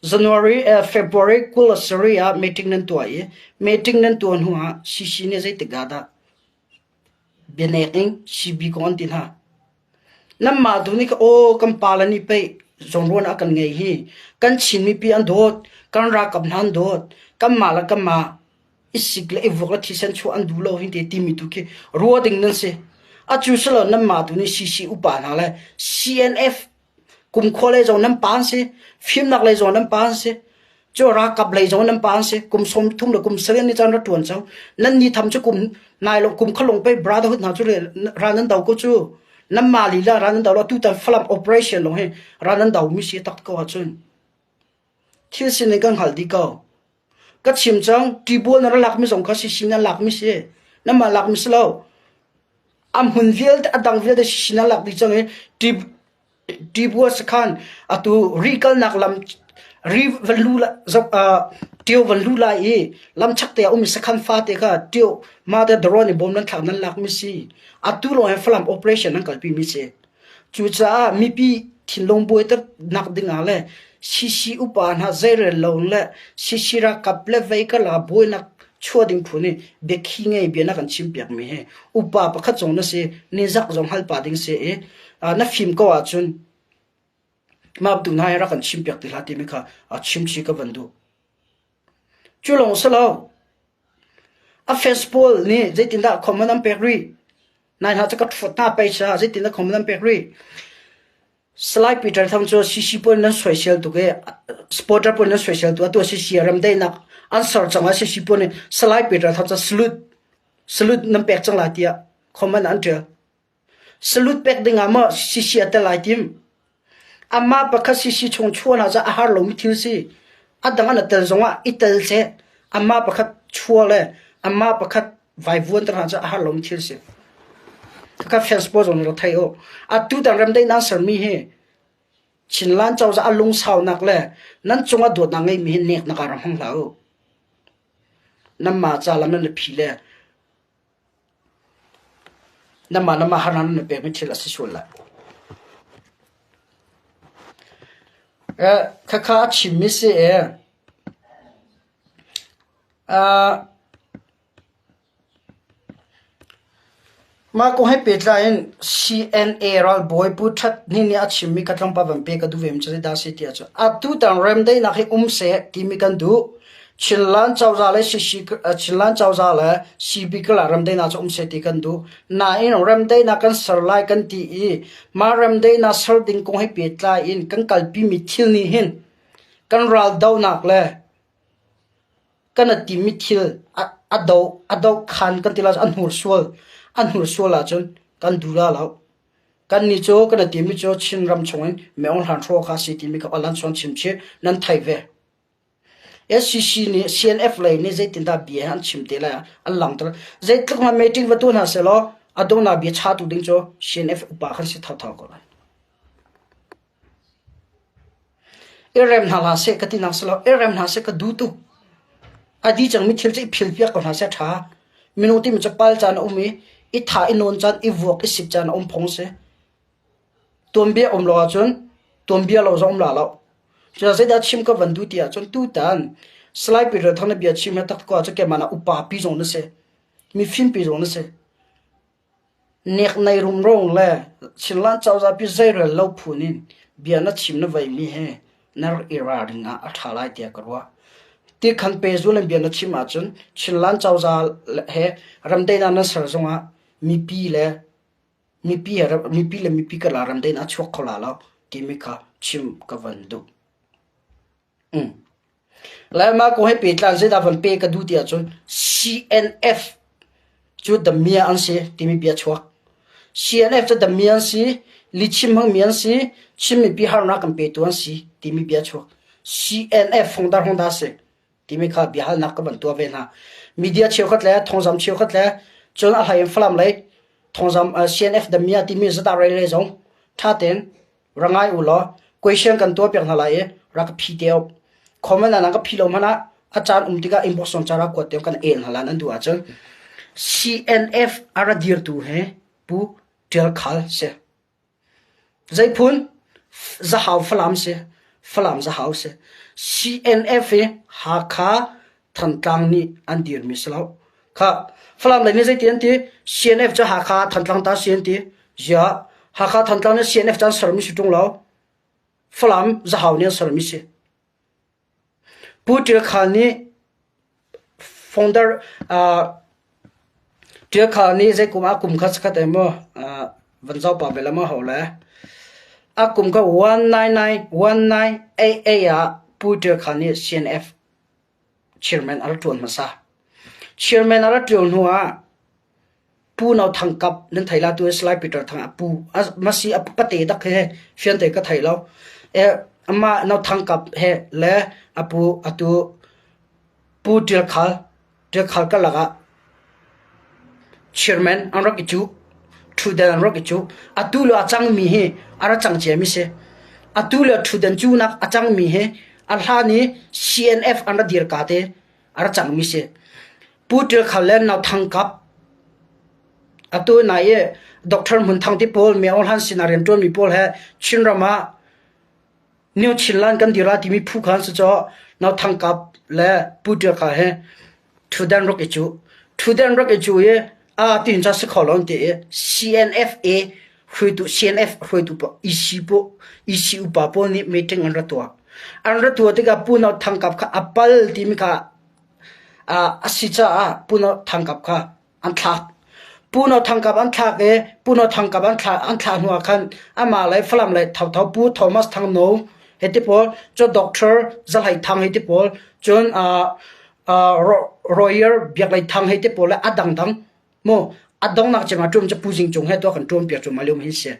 A: January, February 27 ah meeting nan tuah i meeting nan tuah hnu ah CC nih zeitik ah dah bianek in CB kong an ti hna. Nanmah tu nih aw kan pa le nih pei zawnruan a kan ngei hi kan Chin mipi an dawt, kan ralkap hna an dawt, kanmah le kanmah i sik le i vuak le thisen chuah an duh lo hi te timi tu khi rua ding nan si. Acu silo nanmah tu nih CC upa hna le CNF kumkhua lei zong nan pa an si, fimnak lei zong nan pa an si, cu ralkap lei zong nan pa an si, kum 30 le kum 9 ni caan ra ṭuan cang. Nan ni tham cu kum nai lo kum khalong pei brotherhood hna cu ral nan do ko cu. Nan mah lila ral nan do lo tutan Falam operation long hi ral nan do mi si tak ko ahcun thil sining kan hngal dih ko. Ka chim cang, tibual na ra lakmi zong kha sisi na lakmi si. Namah lakmi si lo. A hmun vialte, a dang vialte sisi na lak dih cang i tibual sakhan atu ri kalnak lam ri van lu la tio van lu lai i lam chak te a um i sakhan fate kha tio ma te drone i bom nan thlak nan lakmi si. Atu lawng hi Falam operation nan kalpi mi si. Cucaah mipi thinlung buaiternak dingah le CC upa hna zeirel lo le CC ralkap le vei kala buainak chuah ding phu nih biakhi ngei bia na kan chimpiakmi hi upa pakhat zong na si, nizak zong hal pah ding si i na fim ko ahcun mah tu hna hi rak kan chimpiak ti hlah timi kha chimchi ka van duh. Cu lawng si lo. A fans pawl nih zeitindah comment an pek rih? Nai hna cu ka ṭhuat hna pei sa zeitindah comment an pek rih? Salai Peter Thang cu CC pawl nan soisel tuk i supporter pawl nan soisel tuk atu CC remdaihnak an ser cang ah CC pawl nih Salai Peter Thang cu salute salute nan pek cang lai tiah comment an ṭial. Salute pek ding ah maw CC a tel ai tim? Amah pakhat CC chung chuah hna cu a har lomi thil si. A dang an tel zong ah i tel seh. Amah pakhat chuah le amah pakhat vaivuan ter hna cu a har lomi thil si. Khakha fans pawl zong nih rak thei u. Atu tan remdaihnak sermi hi Chinland cozah a lungsaunak le nan cungah dawtnak ngeimi hi neknak ah rak hmang hlah u. Nanmah ca lam nan i phi le Nanmah le mah harnak na pekmi thil a si sual lai. Khakha a chimmi si i mah kong he pehtlai in CNA ralbawi Pu That Hnin nih a chimmi kha tlawmpal van pe ka duh ve mi cu zeidah a si ti ahcun atutan remdaihnak hi um seh timi kan duh. Chinland cozah le Chinland cozah le CB ah remdaihnak cu um seh ti kan duh. Nain remdaihnak kan ser lai kan ti i mah remdaihnak ser ding kong he pehtlai in kan kalpimi thil nih hin kan raldohnak le kan a timi thil a do a do khan kan ti lai a hnursual a hnursual ahcun kan duh la lo. Kannih cu kan a timi cu Chinram chungin Meong Hlan Hraw kha si timi kha alan chuan chimchih nan thei ve. SCC nih CNF lei nih zeitindah bia an chim te lai an langhter. Zeitluk hmanh meeting va tuah hna sehlaw a donghnak bia chatu ding cu CNF upa khan si thotho ko lai. I rem hna hlah seh ka ti nak si lo, i rem hna seh ka duh tuk. A di cangmi thil cu i phil piak ko hna seh a ṭha. Minung timi cu pal caan a um i, i tha i nawn caan, i vuak i sik caan a um phung si. Tuanbia um lo ahcun tuanbia lo zong um la lo. Cucaah zeidah chim ka van duh ti ahcun tutan Salai Peter Thang na bia chim hi tak ko ahcun keimah na upa pi zong na si. Mifim pi zong na si. Nek nei rumro le Chinland cozah pi zeirel lo phun in bia na chim na veimi hi na rak i ralring ah a ṭha lai tiah ka ruah. Ti khan pehzul in bia na chim ahcun Chinland cozah he ramdaihnak nan ser zongah mipi le mipi mipi le mipi karlak ramdaihnak a chuak kho la lo timi kha chim ka van duh. Mm. Lai mah kong he pehtlai zeidah van pe ka duh ti ahcun CNF cu damia an si timi bia chuak. CNF cu damia an si, lichim hmangmi an si, Chin mipi harnak kan petu an si timi bia chuak. CNF fongdar hong dah si timi kha biahalnak ka van tuah ve hna. Media cheukhat le thawngzam cheukhat le cun a hlei in Falam lei thawngzam CNF Damia timi zata rei le zong tha tein ra ngai u law question kan tuah piak hna lai i rak ka phi te u. Comment ah nan ka phi lo hmanh ah a caan um tikah inbox zong cara kuat te kan el hna lan an duh ahcun CNF a ra dirtu he Pu Tial Khal si. Zeiphun? Zahau Falam si. Falam Zahau si. CNF hi Hakha Thantlang nih an dirmi si lo. Kha Falam lei nih zeiti an ti? CNF cu Hakha Thantlang ta si an ti. Ziah Hakha Thantlang nih CNF cu an sermi si ṭung lo. Falam Zahau nih an sermi si. Pu Ṭial Khal nih founder Ṭial Khal nih zei kum ah kum kha sakhat ai maw van zoh pah ve la maw ho le a kum kha 199188 ah Pu Ṭial Khal nih CNF chairman a rak ṭuan hmasa. Chairman a rak ṭuan hnu ah Pu No Thang Kap nan thei la tu Salai Peter Thang a pu masi a pate dak he fiante ka thei lo. E ama No Thang Kap he le a pu atu Pu Ṭial Khal Ṭial Khal ka lakah chairman an rak i cuh ṭhutdan an rak i cuh atu le a cangmi hi a ra cang ciami si. Atu le ṭhutdan cunak a cangmi hi a hlan i CNF an ra dir ka te a ra cangmi si. Pu Ṭial Khal le Nau Thang Kap atu nai i Doctor Hmun Thang ti pawl Myo Hlan sinah rianṭuanmi pawl he Chinram ah New Chinland kan dir ah timi phu khan si caw Nau Thang Kap le Pu Ṭial Khal he ṭhutdan rak i cuh. Ṭhutdan rak i cuh i a tin ca si kho lo an ti i CNFA hruaitu CNF hruaitu pa EC po EC upa pawl nih meeting an ra tuah. An ra tuah tikah Pu Nau Thang Kap kha a pal timi kha a si caah Pu No Thang Kap kha an thlak. Pu No Thang Kap an thlak i Pu No Thang Kap an thlah an thlah hnu ah khan amah le Falam le Thotho Pu Thomas Thang No he ti pawl cun Doctor Za Hlei Thang he ti pawl cun Royer Biak Lei Thang he ti pawl le a dangdang mu a donghnak cem ah ṭum cu Pu Zing Cung he tuah kan ṭuan piak cu malium hin si.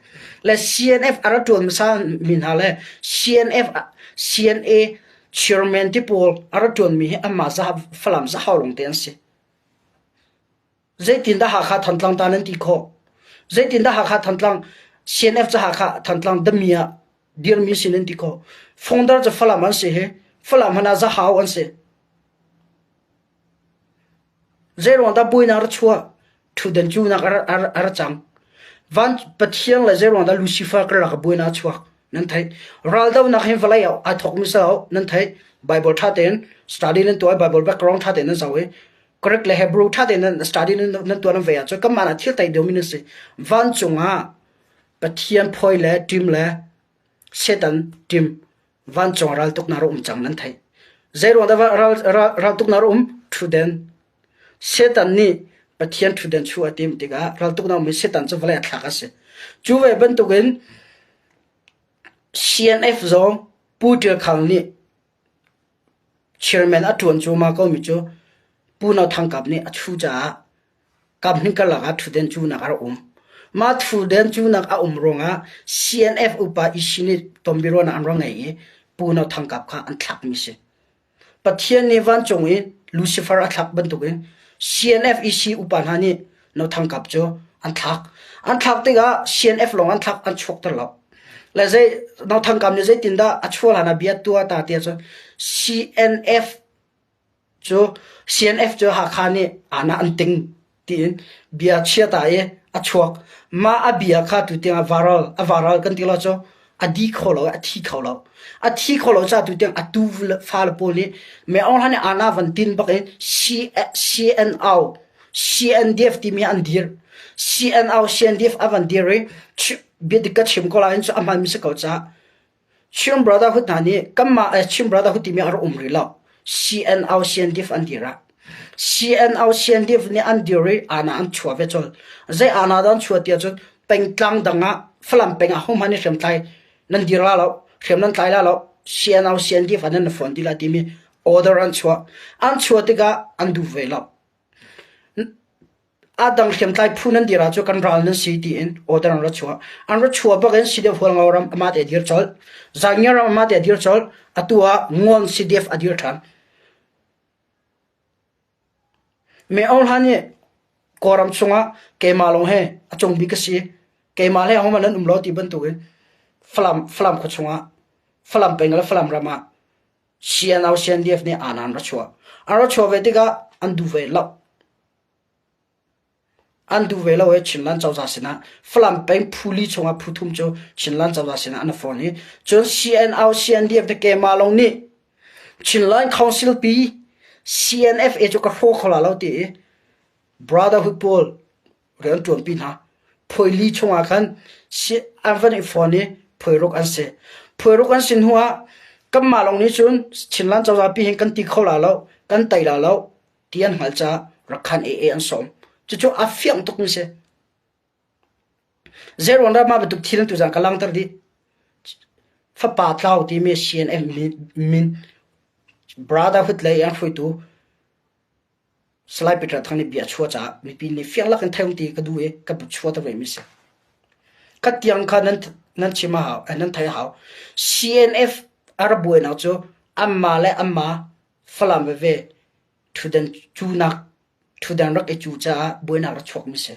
A: Le CNF a ra ṭuan hmasa mi hna le CNF CNA chairman ti pawl a ra ṭuan mi hi anmah za Falam Zahau lawng te an si. Zeitindah Hakha Thantlang ta nan ti khawh? Zeitindah Hakha Thantlang CNF cu Hakha Thantlang dami ah dirmi si nan ti khawh? Founder cu Falam an si hi Falam hmanh ah Zahau an si. Zeiruang dah buainak ra chuah? Ṭhutdan cunak a ra cang. Van Pathian le zeiruang dah Lucifer karlak ah buainak a chuak? Nan theih. Raldohnak hi vawlei ah aa thawkmi si lo. Nan theih. Bible ṭha tein study nan tuah i Bible background ṭha tein nan zoh i Greek le Hebrew ṭha tein nan study nan tuah nan ve ahcun kanmah ah thil tei deuhmi nan si. Vancung ah Pathian phawi le ṭim le Satan ṭim Vancung raltuknak a um cang nan theih. Zeiruang dah raltuknak a um? Ṭhutden. Satan nih Pathian ṭhutden chuh a timh tikah raltuknak um i Satan cu vawlei a thlak a si. Cu ve bantukin CNF zong Pu Ṭial Khal nih chairman a ṭuan cuahmah komi cu Pu No Thang Kap nih a ṭhu caah Kaphnih karlak ah ṭhutden cunak a rak um. Mah ṭhutden cunak a um ruangah CNF upa EC nih tonbiaruahnak an rak ngei i Pu No Thang Kap kha an thlakmi si. Pathian nih vancung i Lucifer a thlak bantukin CNF EC upa hna nih No Thang Kap cu an thlak. An thlak tikah CNF lawng an thlak an chuakter lo. Le zei No Thang Kap nih zeitindah a chuah hlan ah bia tuah ta tiah cun CNF Cu CNF cu Hakha nih ana an ting tiin bia chia ta i a chuak. Mah a bia kha tutiang a viral, a viral kan ti lo cu a di kho lo, a thi kho lo. A thi kho lo caah tutiang a tu fale pawl nih Mei Aung Hlaing nih ana van tin bak in CNO, CNDF timi an dir. CNO, CNDF a van dir i bia dik ka chim ko lai cu a hmanmi si ko caah Chin Brotherhood hna nih kanmah Chin Brotherhood timi a rak um rih lo. CNO CNDF an dir ah. CNO CNDF nih an dir i ana an chuah ve colh. Zei ana dah an chuah ti ahcun pengtlang dang ah Falam peng ah hohmanh nih hriamtlai nan dir la lo, hriam nan tlai la lo, CNO CNDF ah nan fawn ti la timi order an chuah. An chuah tikah an duh ve lo. A dang hriamtlai phu nan dir ahcun kan ral nan si tiin order an ra chuah. An ra chuah bak in CDF Hualngo ram amah te a dir colh. Zaangia ram amah te a dir colh. Atu ah Ngawn CDF a dir ṭhan. Me Aung Hlan nih Kawlram chungah keimah lawng he a cung bik ka si. Keimah le ahohmanh nan um lo ti bantukin Falam Falam khua chungah Falam peng le Falam ram ah CNO CNDF nih aa an ra chuah. An ra chuah ve tikah an duh ve lo. An duh ve lo i Chinland cozah sinah Falam peng phu li chungah phu thum cu Chinland cozah sinah an fawn i cun CNO CNDF le keimah lawng nih Chinland Council pi CNFA cu ka hraw kho la lo ti i Brotherhood pawl rian ṭuanpi hna. Phuai li chungah khan an van i fawn i phuai ruk an si. Phuai ruk an si hnuah kanmah lawng nih cun Chinland cozah pi hin kan ti kho la lo, kan tei la lo ti an hngalh caah Rakhan AA an sawm. Cucu a fiang tukmi si. Zeiruang dah mah bantuk thil tuzaan ka langhter dih? Fapa tlau timi CNF min Brotherhood lei an hruaitu Salai Peter Thang nih bia a chuah caah mipi nih fiang lakin theih ti ka duh i ka chuah ta ve mi si. Kha tiang kha nan nan chim a hau, nan theih a hau. CNF a ra buainak cu anmah le anmah Falam veve ṭhutdan cunak ṭhutdan rak i cu caah buainak rak chuak mi si.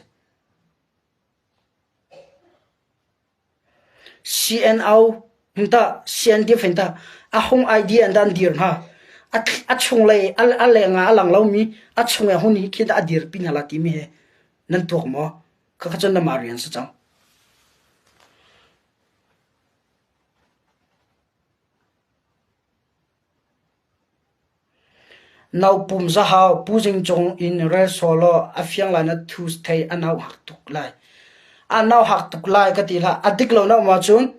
A: CNO hintah CNDF hintah a hung idea in dah an dir hnga? A chunglei a leng ah a lang lomi a chung i a hun hi khi dah a dirpi hna la timi hi nan tuak maw? Khakha cun namah rian si cang. Nopum zahau Pu Zing Cung in rel sawh law a fiang lai na thu thei a nau hak tuk lai. A nau hak tuk lai ka ti hlah. A dik lo na um ahcun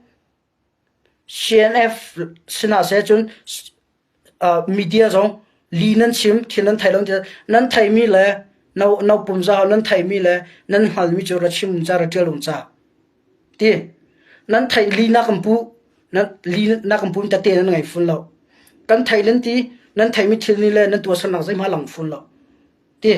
A: CNF sinah seh cun media zong li nan chim thil nan thei lo nan theimi le no no pum zahau nan theimi le nan hngalmi cu ra chim um ca ra ṭial um ca. Ti nan theih li na kan puh nan li na kan puh tete nan ngei fun lo. Kan thei nan ti nan theimi thil nih le nan tuahsernak zeihmanh lang fun lo. Ti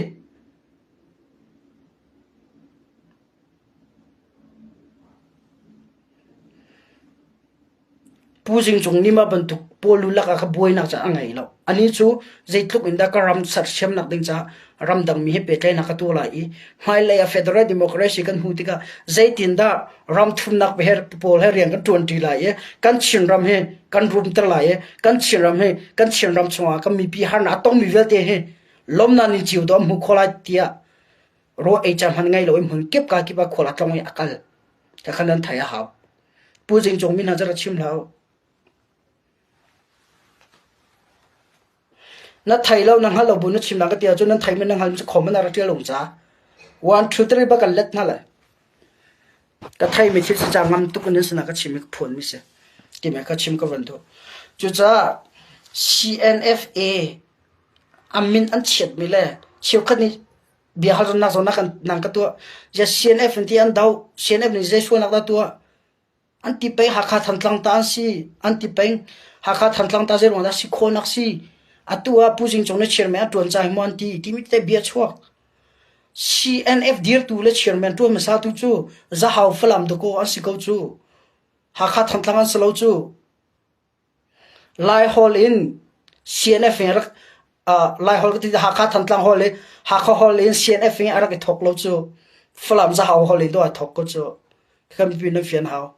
A: Pu Zing Cung nih mah bantuk pawl lu lakah kha buainak cu a ngei lo. Anih cu zeitluk in dah ka ram sersiamnak ding caah ramdangmi he pehtlaihnak ka tuah lai i hmailei ah federal democracy kan hmuh tikah zeitindah ram thumnak pawl he rian kan ṭuanṭi lai i kan Chinram hi kan rumter lai i kan Chinram hi kan Chinram chungah kan mipi harnak a tongmi vialte hi lawmnak ni cio dawh an hmu khawh lai tiah rawl ei caan hmanh ngei lo in hmun kip ka kip ah khual a tlong i a kal. Khakha nan thei a hau. Pu Zing Cung mi hna cu ra chim hlah u. Na thei lo na hngal lo bu na chim ka ti ahcun nan thei mi na hngal mi cu khom in a ra ṭial um ca. One two three ba kan let hna lai. Ka thei mi thil si ca ngam tuk in sinah ka chim i ka phuan mi si. Ti me ka chim ka van duh. Cucaah CNFA a min an chiat mi le cheukhat nih bia halnak zawn kan nang ka tuah. Ja CNF an ti an do. CNF nih zei sualnak dah tuah? An ti peng Hakha Thantlang ta an si. An ti peng Hakha Thantlang ta zeiruang dah si khawhnak si. Atu ah Pu Zing Cung na chairman a ṭuan ca hi maw an ti timi te bia chuak. CNF dirtu le chairman ṭuan hmasa tu cu Zahau Falam dakaw an si ko cu. Hakha Thantlang an si lo cu. Lai Hall in CNF in rak uh, Lai Hall ka ti Hakha Thantlang Hall i Hakha Hall in CNF in a rak i thawk lo cu. Falam Zahau Hall in do a thawk ko cu. Kan mipi nan fian hau.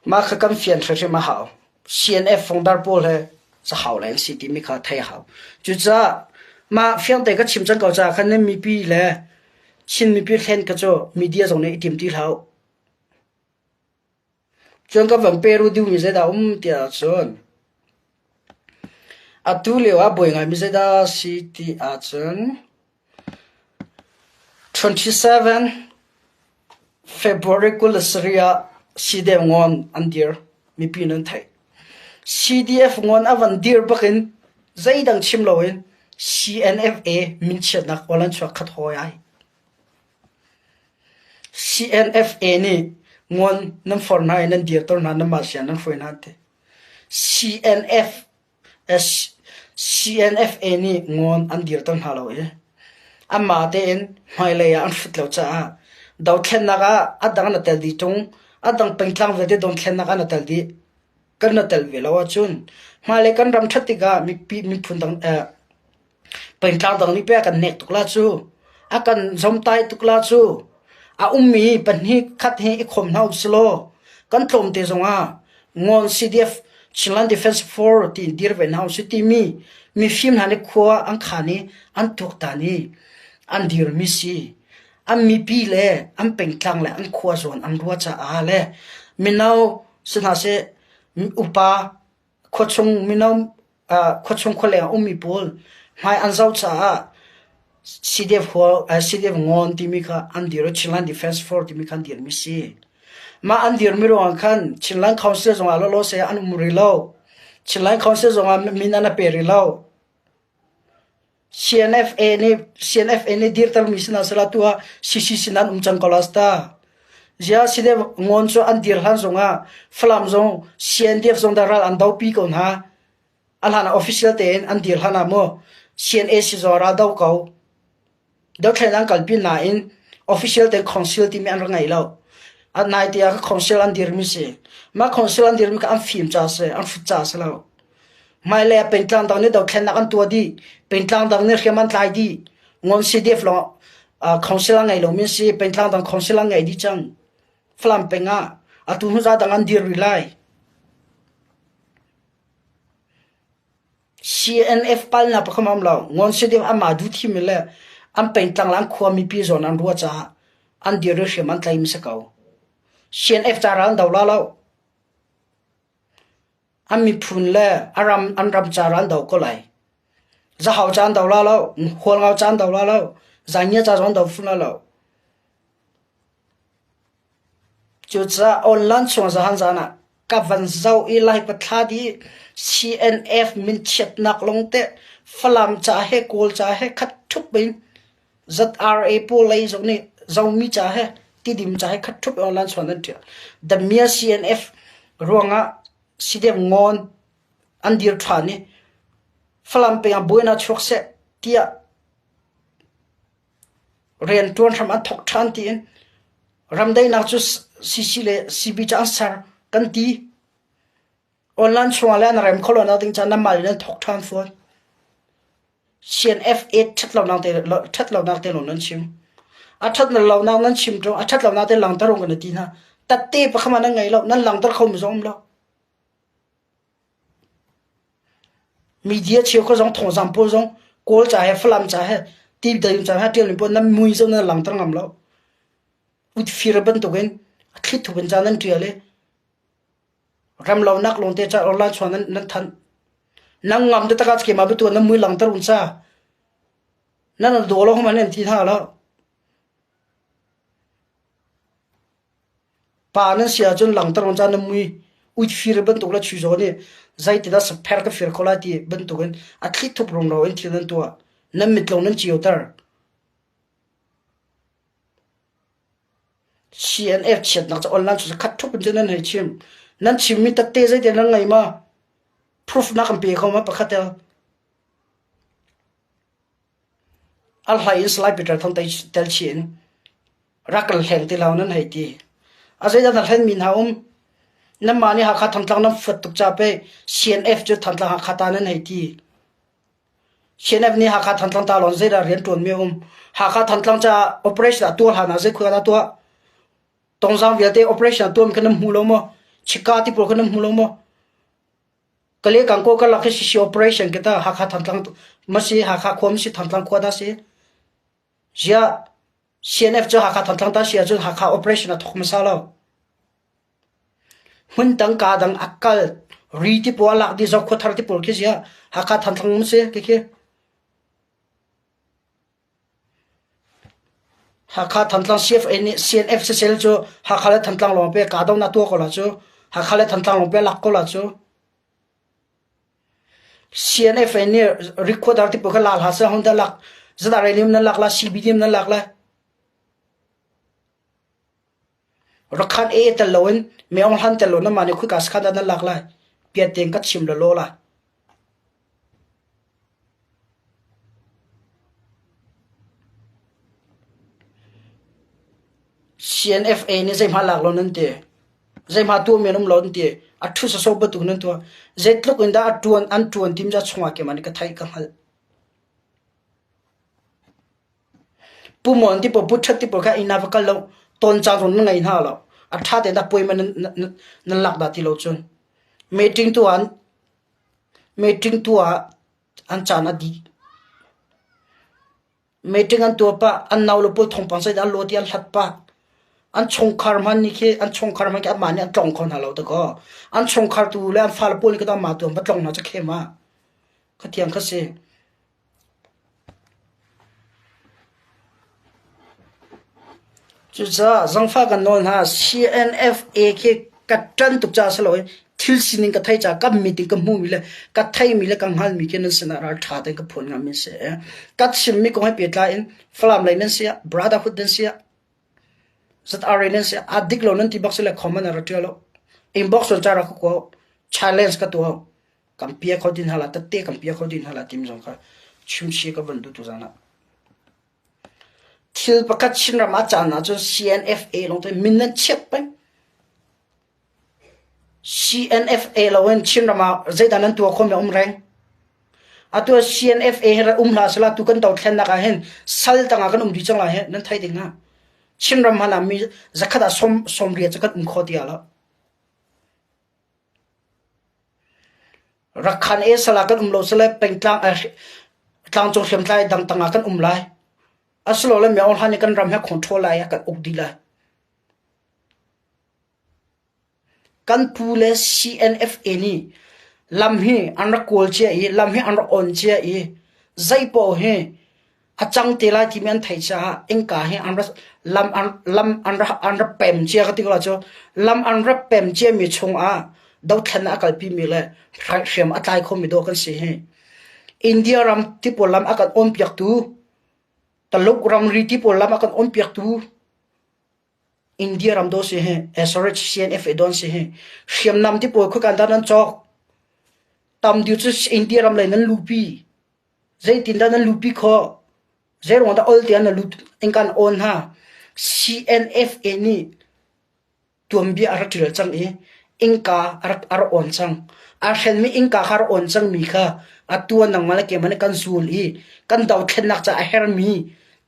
A: Mah kha kan fian hrimhrim a hau. CNF fungdar pawl he zahau leng si timi kha theih a hau. Cucaah mah fiangte ka chim cang ko caah khan nan mipi le Chin mipi hlen kha cu media zong nih i tim ti hlah u. Cun ka van pe ru duhmi zeidah a um tiah ahcun atu lio ah buai ngaimi zeidah a si ti ahcun 27 February 27 ah CDF ngawn an dir mipi nan theih. CDF ngawn a van dir bakin zeidang chim loin CNFA minchiatnak awl an chuak khat hawi ai. CNFA nih Nguan nan for hna i nan dirter hna nanmah sian nan hruai hna an ti. CNF CNFA nih ngawn an dirter hna lo i anmah tein hmailei ah an hrut lo caah dothlennak ah a dang na tel dih ṭung, a dang pengtlang vialte dothlennak ah na tel dih. Kan na tel ve lo ahcun hmailei kan ram ṭhat tikah mipi miphun dang Pengtlang dang nih pei a kan hnek tuk la cu. A kan zomtai tuk la cu. A ummi pahnih khat hi i khawm hna usilaw kan tlawmte zongah Ngawn CDF Chinland Defense Force tiin dir ve hna usih timi mifim hna nih khua an khan i an tuaktan i an dirmi si. An mipi le an pengtlang le an khua zawn an ruah caah le mino si hna seh upa khuachung mino khuachung khualeng a ummi pawl hmai an zoh caah CDF CDF ngawn timi kha an dir i Chinland Defense Force timi kha an dirmi si. Mah an dirmi ruangah khan Chinland Council zongah lawlaw seh an um rih lo. Chinland Council zongah min an pe rih lo. CNFA nih CNFA nih dirtermi si hna sehla tu ah CCC nan um cang ko la sta. Zia CDF ngawn cu an dir hlan zongah Falam zong CNDF zong dah ral an dopi ko hna. A hlan ah official tein an dir hlan ah mu CNA si zong ral do ko. Dothlen an kalpi nain official tein council timi an rak ngei lo. A nai te ah council an dirmi si. Mah council an dirmi kha an fim ca si, an hrut ca si lo. Hmailei ah pengtlang dang nih dothlennak an tuah dih. Pengtlang dang nih hriam an tlai dih. Ngon CDF lawng council a ngei lomi an si. Pengtlang dang council an ngei dih cang. Falam peng ah atu hnu za dang an dir rih lai. CNF palnak pakhat um lo. Ngon CDF amah duh thim le an pengtlang le an khua mipi zawn an ruah caah an dir i hriam an tlaimi si ko. CNF ca ral an do la lo. An miphun le a ram an ram ca ral an do ko lai. Zahau ca an do la lo, Hualngo ca an do la lo, Zaingia ca zong an do fun la lo. Cucaah online chung zahan zan ah ka van zoh i lai pathla dih CNF minchiatnak lawng teh Falam ca he Kawl ca he khat ṭhup in ZRA pawl lei zong nih Zomi ca he Tidim ca he khat ṭhup in online chuan an ṭial. Damia CNF ruangah CDF ngawn an dir ṭhan i Falam peng ah buainak chuak seh tiah rianṭuan hram an thawk ṭhan tiin ramdaihnak cu CC le CB cu an ser kan ti. Online chungah le an rem kho lo nak ding caah nanmah in an thawk ṭhan fawn. CNF8 ṭhat lonak te ṭhat lonak te lawng nan chim. A ṭhat lonak nan chim ṭung, a ṭhat lonak te langter ung kan ti hna. Tatte pakhat nan ngei lo, nan langter kho mi zong um lo. Media cheukhat zong thawngzamh pawl zong Kawl ca he Falam ca he Tidai ca he ṭialmi pawl nan mui zong nan langhter ngam lo. Utfir bantukin a thlithup in ca nan ṭial i remlonak lawngte ca online chuah nan, nan thanh. Nan ngam te takah keimah biatu nan mui langhter un ca. Nan daw lo hman nan ti hna lo. Pa nan si ahcun langhter on caan na mui uitfir bantuk le chuizaw nih zeitidah sapher ka fir kho lai ti bantukin a thlithup rumro in thil nan tuah. Nan mit lawng nan cioter. CNF chiatnak cu online cu khat ṭhup in cun nan hei chim. Nan chimmi tette zeitin nan ngei ma? Proof na kan pe kho ma pakhat tel. A hlei in Salai Peter Thang tel chih in rak kan hleng ti lo nan hei ti. A zeidah na hlenmi hna um? Nanmah nih Hakha Thantlang nan fuat tuk ca pei CNF cu Thantlang Hakha ta nan hei ti. CNF nih Hakha Thantlang ta lawng zeidah rian ṭuanmi a um? Hakha Thantlang caah operation a tuah hlan ah zei khua dah tuah? Tongzang vialte operation a tuahmi kha nan hmu lo maw? Chika ti pawl kha nan hmu lo maw? Kale kangkaw karlak hi sisi operation ke ta Hakha Thantlang ma si Hakha khua ma si Thantlang khua dah si. Ziah CNF cu Hakha Thantlang ta si ahcun Hakha operation a thawk hmasa lo. Hmun dang ka dang a kal ri ti pawl a lak dih Zokhua thar ti pawl khi ziah Hakha Thantlang ma si khi khi. Hakha Thantlang CFA nih CNF sisel cu Hakha le Thantlang lawng pe kahdohnak tuah ko la cu. Hakha le Thantlang lawng pe lak ko la cu. CNF nih recorder ti pawl kha la hlah seh hon dah lak zadah rei nim nan lak la CB nim nan lak la. Rakhan e tel loin Me Aung Hlan tel lo nan mah nih khika sakhan dah nan lak lai? Piat tein ka chim lawlaw lai. CNFA nih zeihmah lak lo nan ti. Zeihmah tuah men um lo nan ti. A ṭhu sawsawh bantuk nan tuah. Zeitluk in dah a ṭuan an ṭuan tim ca chungah keimah nih ka theih ka hngalh. Pu Mon ti pawl Pu Ṭhat ti pawl kha inn ah va kal lo. Tawn caan zong nan ngei hna lo. A ṭha tein dah puai man nan lak dah ti lo cun. Meeting tu ah meeting tu ah an caan a dih. Meeting an tuah pah, an nau le pawl thawngpang zeidah an lawt i an hlat pah. An chungkhar hmanh nih khi an chungkhar hmanh khi anmah nih an tlong kho hna lo dakaw. An chungkhar tu le an fale pawl nih kha anmah tu an va tlong hna cu khem ah. Kha tiang kha si. Cucaah zangfah kan nawl hna CNFA khi ka ṭan tuk caah si loin thil sining ka theih caah ka mit in ka hmuhmi le ka theihmi le ka hngalhmi khi nan sinah ralṭha tein ka phuan ngami a si. Ka chimmi kong he pehtlai in Falam lei nan si ah, Brotherhood nan si ah, ZRA nan si ah, aa dik lo nan ti bak si le comment ah ra ṭial u. Inbox cun ca rak ka kua u. Challenge ka tuah u. Kan pia kho din hna la, tette kan pia kho din hna la timi zong kha chimchih ka van duh tuzaan ah. Thil pakhat Chinram ah caan ahcun CNFA lawngte min nan chiat peng. CNFA loin Chinram ah zeidah nan tuah khawhmi a um reng. Atu ah CNFA hi um hlah sehla tu kan dothlennak ah hin sal tangah kan um dih cang lai hi nan theih ding ah. Chinram hmanh ah mi zakhat ah sawm sawmriat cu kan um kho ti lo. Rakhan e sal ah kan um lo sile pengtlang tlangcung hriamtlai dang tangah kan um lai. Asilole Myo Hlan nih kan ram he control lai a kan uk dih lai. Kan pu le CNFA nih lam hi an rak kawl cia i lam hi an rak on cia i zeipaoh hi a cang te lai timi an theih caah innka hi an rak lam an lam an rak an rak pem cia ka ti ko cu lam an rak pem cia mi chungah dothlennak a kalpi mi le hriam a tlai khomi dawh kan si hi. India ram tipawl lam a kan on piaktu Taluk ramri tipawl lam a kan on piaktu India ram do si hi SRH CNFA don si hi hriamnam ti pawl khuakan dah nan cawk tam deuh cu India ram lei nan lupi zeitin dah nan lupi khawh zeiruang dah ol tiah na lut in kan on hna CNFA nih tuanbia a rak ṭial cang i innka a rak a rak on cang. Aa hrenmi innka kha a rak on cangmi kha atu ah nangmah le keimah nih kan zul i kan dothlennak caah a hermi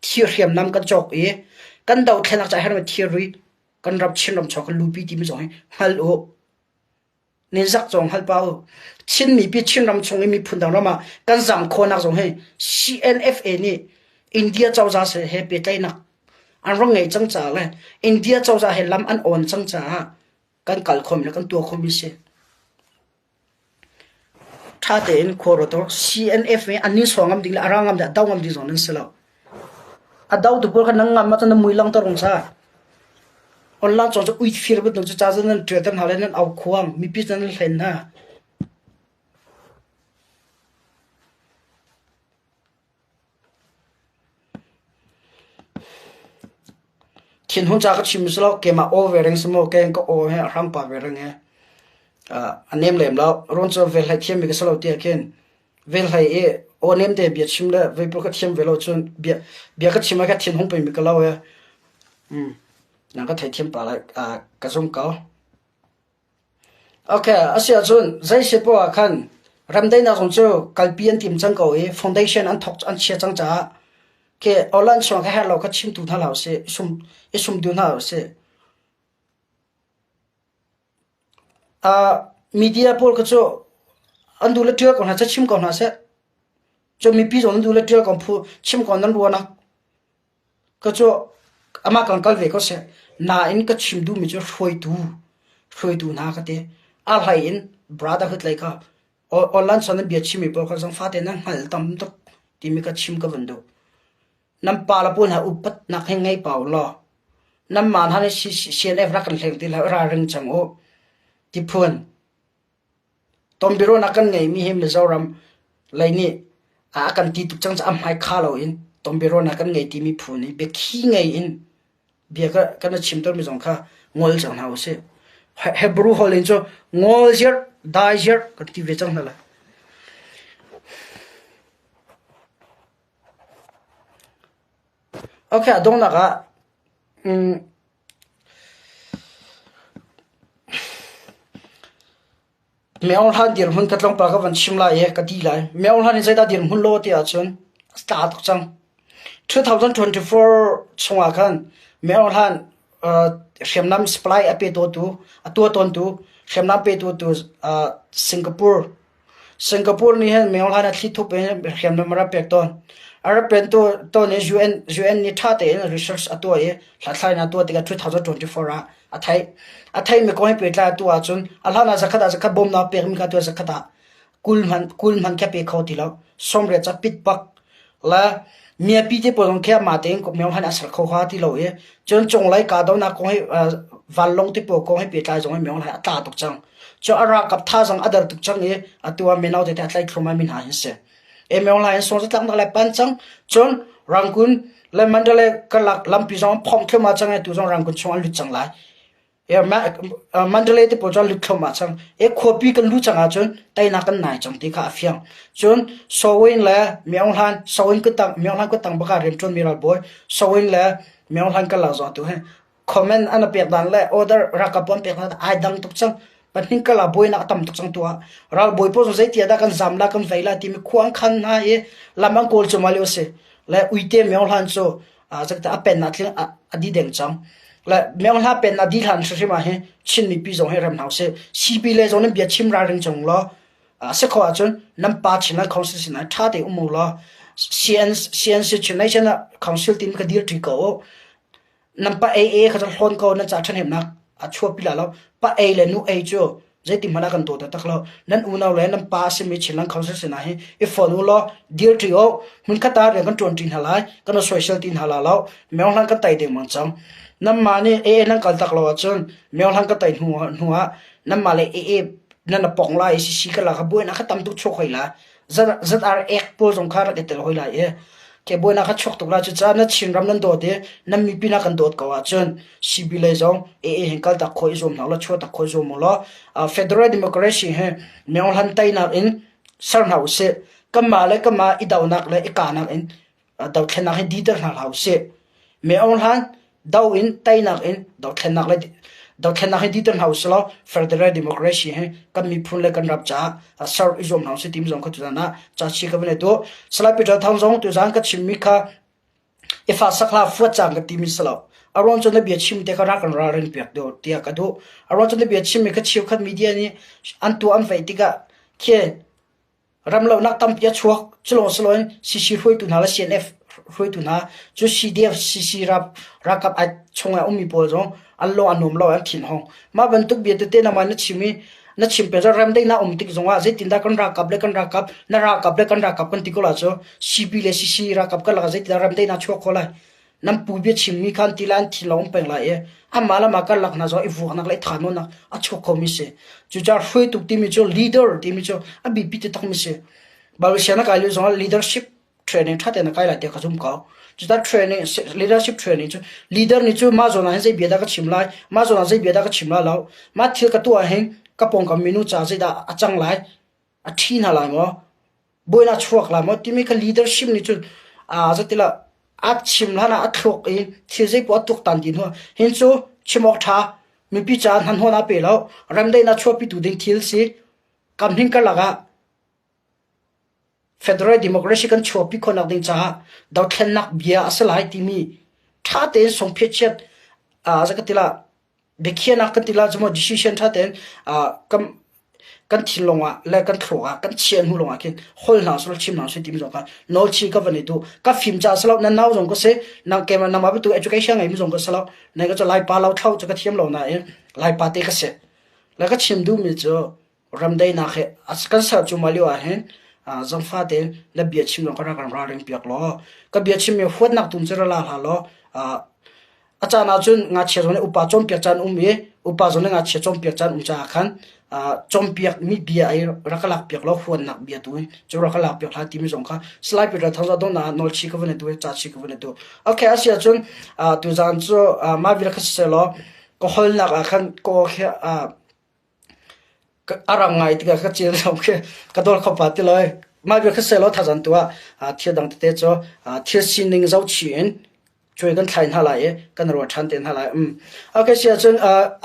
A: thir hriamnam kan cawk i kan dothlennak caah a hermi thilri kan ram Chinram chuak kan lupi timi zong hi hngal u. Ninzak cawng hngal pa u. Chin mipi Chinram chung i miphun dang ram ah kan zam khawhnak zong hi CNFA nih India cozah he pehtlaihnak an rak ngeih cang caah le India cozah he lam an awn cang caah kan kal khomi le kan tuah khomi si. Ṭha tein khua ruat u. CNF hi an ni sawng ngam ding le a ra ngam ding a do ngam ding zong nan si lo. A do tu pawl kha nan ngam ahcun nan mui langter rung sa. Online cawng cu uit fir bantuk cu ca cu nan ṭialter hna le nan au khuang mipi cu nan hlen hna. Thinhun ca ka chim si lo keimah aw ve reng si maw keng ka aw he a hram pa ve reng he a nem lem lo rawn cu vel hlei thiammi ka si lo tiah khin vel hlei i aw nem te bia chim le vei ka thiam ve lo cun bia bia ka chim ah ka thin hung pei mi ka lo e um nang ka theithiam pa lai ka zum ko. Ok, asiahcun zei si poah ah khan remdaihnak zong cu kalpi an tim cang ko i foundation an thawk an chia cang caah khi online chung ka herh lo kha chimtu hna hlah usih, i sum i sum duh hna usih. Uh, media pawl kha cu an duh le ṭial ko hna seh, chim ko hna seh. Cun mipi zong an duh le ṭial ko phu chim ko nan ruahnak. Ka cu amah kan kal ve ko seh. Nain ka chim duhmi cu hruaitu, hruaitu hna ka ti. A hlei in brotherhood lei kha online son in bia chimmi pawl kha zangfah tein nan hngal tam tuk timi ka chim ka van duh. Nan pa le pawl hna upatnak hi ngei pa u law nanmah hna nih CNF rak kan hleng ti hlah ralring cang u. Tiphun. Tonbiaruahnak kan ngeimi hi Mizoram lei nih a kan ti tuk cang caah a hmai kha loin tonbiaruahnak kan ngei timi phu nih biakhi ngei in bia kan i chim tawnmi zong kha Ngol cang hna usih. Hebrew holh in cu ngol ziar, dai ziar kan ti ve cang hna lai. Okay, a donghnak ah Meo hlan dirhmun ka tlawmpal ka van chim lai i ka ti lai. Meo hlan in zeidah dirhmun law ti ahcun a tla tuk cang. 2024 chungah khan meo hlan hriamnam supply a pe tu a tuah tawntu hriamnam petu tu Singapore Singapore nih hin meo hlan a thli thup in hriamnam a rak pek tawn. A rak pen tawn i UN UN nih ṭha tein research a tuah i hlathlainak a tuah tikah 2024 ah A theih. A theihmi kong he pehtlai atu ahcun a hlan ah zakhat ah zakhat bawmnak pekmi kha atu ah zakhat ah 20 hmanh 20 hmanh khi a pe kho ti lo. 80 ca pit bak le miapi te pawl zong khi amah tein myo han a ser kho hnga ti lo i cun cunglei kahdohnak kong he vanlawng te pawl kong he pehtlai zong hi myo a tla tuk cang. Cun a ralkap thazaang a der tuk cang i atu ah mino tete a tlaih thluahmah mi hna hi an si. Myo in sung zatlaknak le pan cang. Cun Rangoon le Mandalay karlak lampi zong an phomh thluahmah cang i tu zong Rangoon chung an lut cang lai. Mandalay te pawl cu an lut thluahmah cang. E khuapi kan luh cang ahcun teinak kan nai cang ti kha a fiang. Cun Sawin le Myaung Hlan, Sawin kuttang, Myaung Hlan kuttang bak ah rianṭuan mi ralbawi Sawin le Myaung Hlan karlak zong atu hi comment an pek dan le order ralkap an pek dan ai dang tuk cang. Pahnih kal ah buainak a tam tuk cang tu ah ralbawi pawl zong zeitia dah kan zam la kan vei la timi khua an khan hna i lam an kawl cuahmah lio a si. Le uite Myo Hlan cu a pen ah tling a di deng cang. Le Myo Hla pen a di hlan hrimhrim ah hin Chin mipi zong hi rem hna usih. CB le zong nan bia chim ralring cang law a si khawh ahcun nan pa Chinland Council sinah ṭha tein um u law CN CNC Chin National Council tin ka dir ṭi ko u. Nan pa ei e kha cu hlawn ko nan ca ṭhahnemnak a chuahpi lai lo. Pa ei le nu ei cu zeiti hmanh ah kan daw taktak lo. Nan unau le nan pa a simi Chinland Council sinah hin i fon u law dirṭi u. Hmunkhat ah rian kan ṭuanṭi hna lai, kan i soisel ti hna lai lo. Myohlan kan tei dengmang cang. Nanmah nih AA nan kal tak lo ahcun Myohlan kan tei hnu hnu ah nanmah le AA nan i pong lai i CC ka lak ah buainak kha tam tuk chuak hoi lai. ZR ek pawl zong kha rak i tel hoi lai i ke buainak kha chuak tuk lai. Cucaah na Chinram nan dawt i nan mipi na kan dawt ko ahcun CB lei zong AA hin kal tak khawh i zuam hna ulaw chuah tak khawh i zuam ulaw Federal Democracy hi Myohlan teinak in ser hna usih. Kanmah le kanmah i donak le i kahnak in dothlennak hi diter hna hlah usih. Me Aung Hlan do in teinak in dothlennak le dothlennak hi diter hna usih law federal democracy hi kan miphun le kan ram caah ser i zuam hna usih timi zong kha tuzan ah ca chi ka van i duh. Salai Peter Thang zong tuzan ka chimmi kha i fa sak hlah fuat cang ka timi si lo. A ruang cu na bia chim te kha rak kan ralrin piak deuh tiah ka duh. A ruang cu na bia chimmi kha cheukhat media nih an tuah an veih tikah khi Ramlonak tampi a chuak. Culawng si loin CC hruaitu hna le CNF hruaitu hna cu CDF, CC ralkap chung ah ummi pawl zong an lung a nuam lo, an thinhung. Mah bantuk bia tete nangmah na chim i na chim peng cun remdaihnak um tik zongah zeitindah kan ralkap le kan ralkap na ralkap le kan ralkap kan ti ko la cu CB le CC ralkap karlak ah zeitindah remdaihnak chuak kho lai? Nan pu bia chimmi kha an ti lai, an thin lo um peng lai i anmah le mah karlak hna zong i vuaknak le i thahnawnnak a chuak khomi si. Cucaah hruaitu timi cu leader timi cu a biapi taktakmi si. Bible siang na kai lio zongah leadership training ṭha tein na kai lai tiah ka zum ko. Cucaah training leadership training cu leader nih cu mah zawn ah hin zei bia dah ka chim lai, mah zawn ah zei bia dah ka chim lai lo, mah thil ka tuah ah hin ka pawngkam minu caah zeidah a cang lai, a ṭhi hna lai maw, buainak chuak lai maw timi kha leadership nih cun zatila a chim hlan ah a thluak i thil zeipoah a tuaktan dih hnu hin cu chim awk ṭha mipi caah hnahnawh a pe lo remdaihnak chuahpitu ding thil si kam hning karlak ah federal democracy kan chuahpi khawhnak ding caah dothlennak bia a si lai timi ṭha tein songphiachiat zakatila biakhiahnak kan ti la cu maw decision ṭha tein kan kan thinlung ah le kan thluak ah kan chiah hnu lawngah khin hol hna selaw chim hna usih timi zong kha nawl chi ka van i duh. Ka fim caah si lo nan nau zong ka si nang keimah nangmah bantuk education ngeimi zong ka si lo nai ka cu Laipa lo thlo cu ka thiam lo nain Laipa te ka si. Le ka chim duhmi cu ramdaihnak hi kan ser cuahmah lio ah hin zangfa tein na bia chim zong ka rak kan ralring piak law ka bia chimmi huatnak tum cu ra la hlah law A caan ahcun ngakchia zong nih upa cawnpiak caan um i upa zong nih ngakchia cawnpiak caan um caah khan cawnpiakmi bia i rak ka lakpiak law huannak bia tu in cu rak ka lakpiak hlah timi zong kha Salai Peter Thangzah donghnak ah nawlchih ka van i tu i ca chih ka van i tu. Okay, a si ahcun tuzaan cu mah vial kha siseh law. Ka holnak ah khan ka aw khi a rang ngai tikah ka cil zong khi ka dawl kho pa ti lo. Mah bia kha selaw thazan tu ah thil dang tete cu thil sining zohchih in cuai kan thlai hna lai i kan ruah ṭhan te hna lai. Okay, si ahcun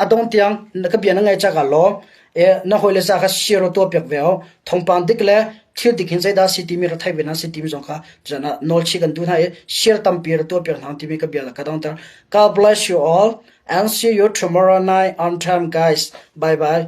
A: a dong tiang ka bia na ngaih cak ah lawm. Na hawile ca kha share tuah piak ve o. Thawngpang dik le thil dik hin zeidah si timi ra thei ve hna si timi zong kha zan ah nawl chih kan duh hna i share tampi ra tuah piak hna timi ka bia ka dongter. God bless you all and see you tomorrow night on time guys. Bye bye.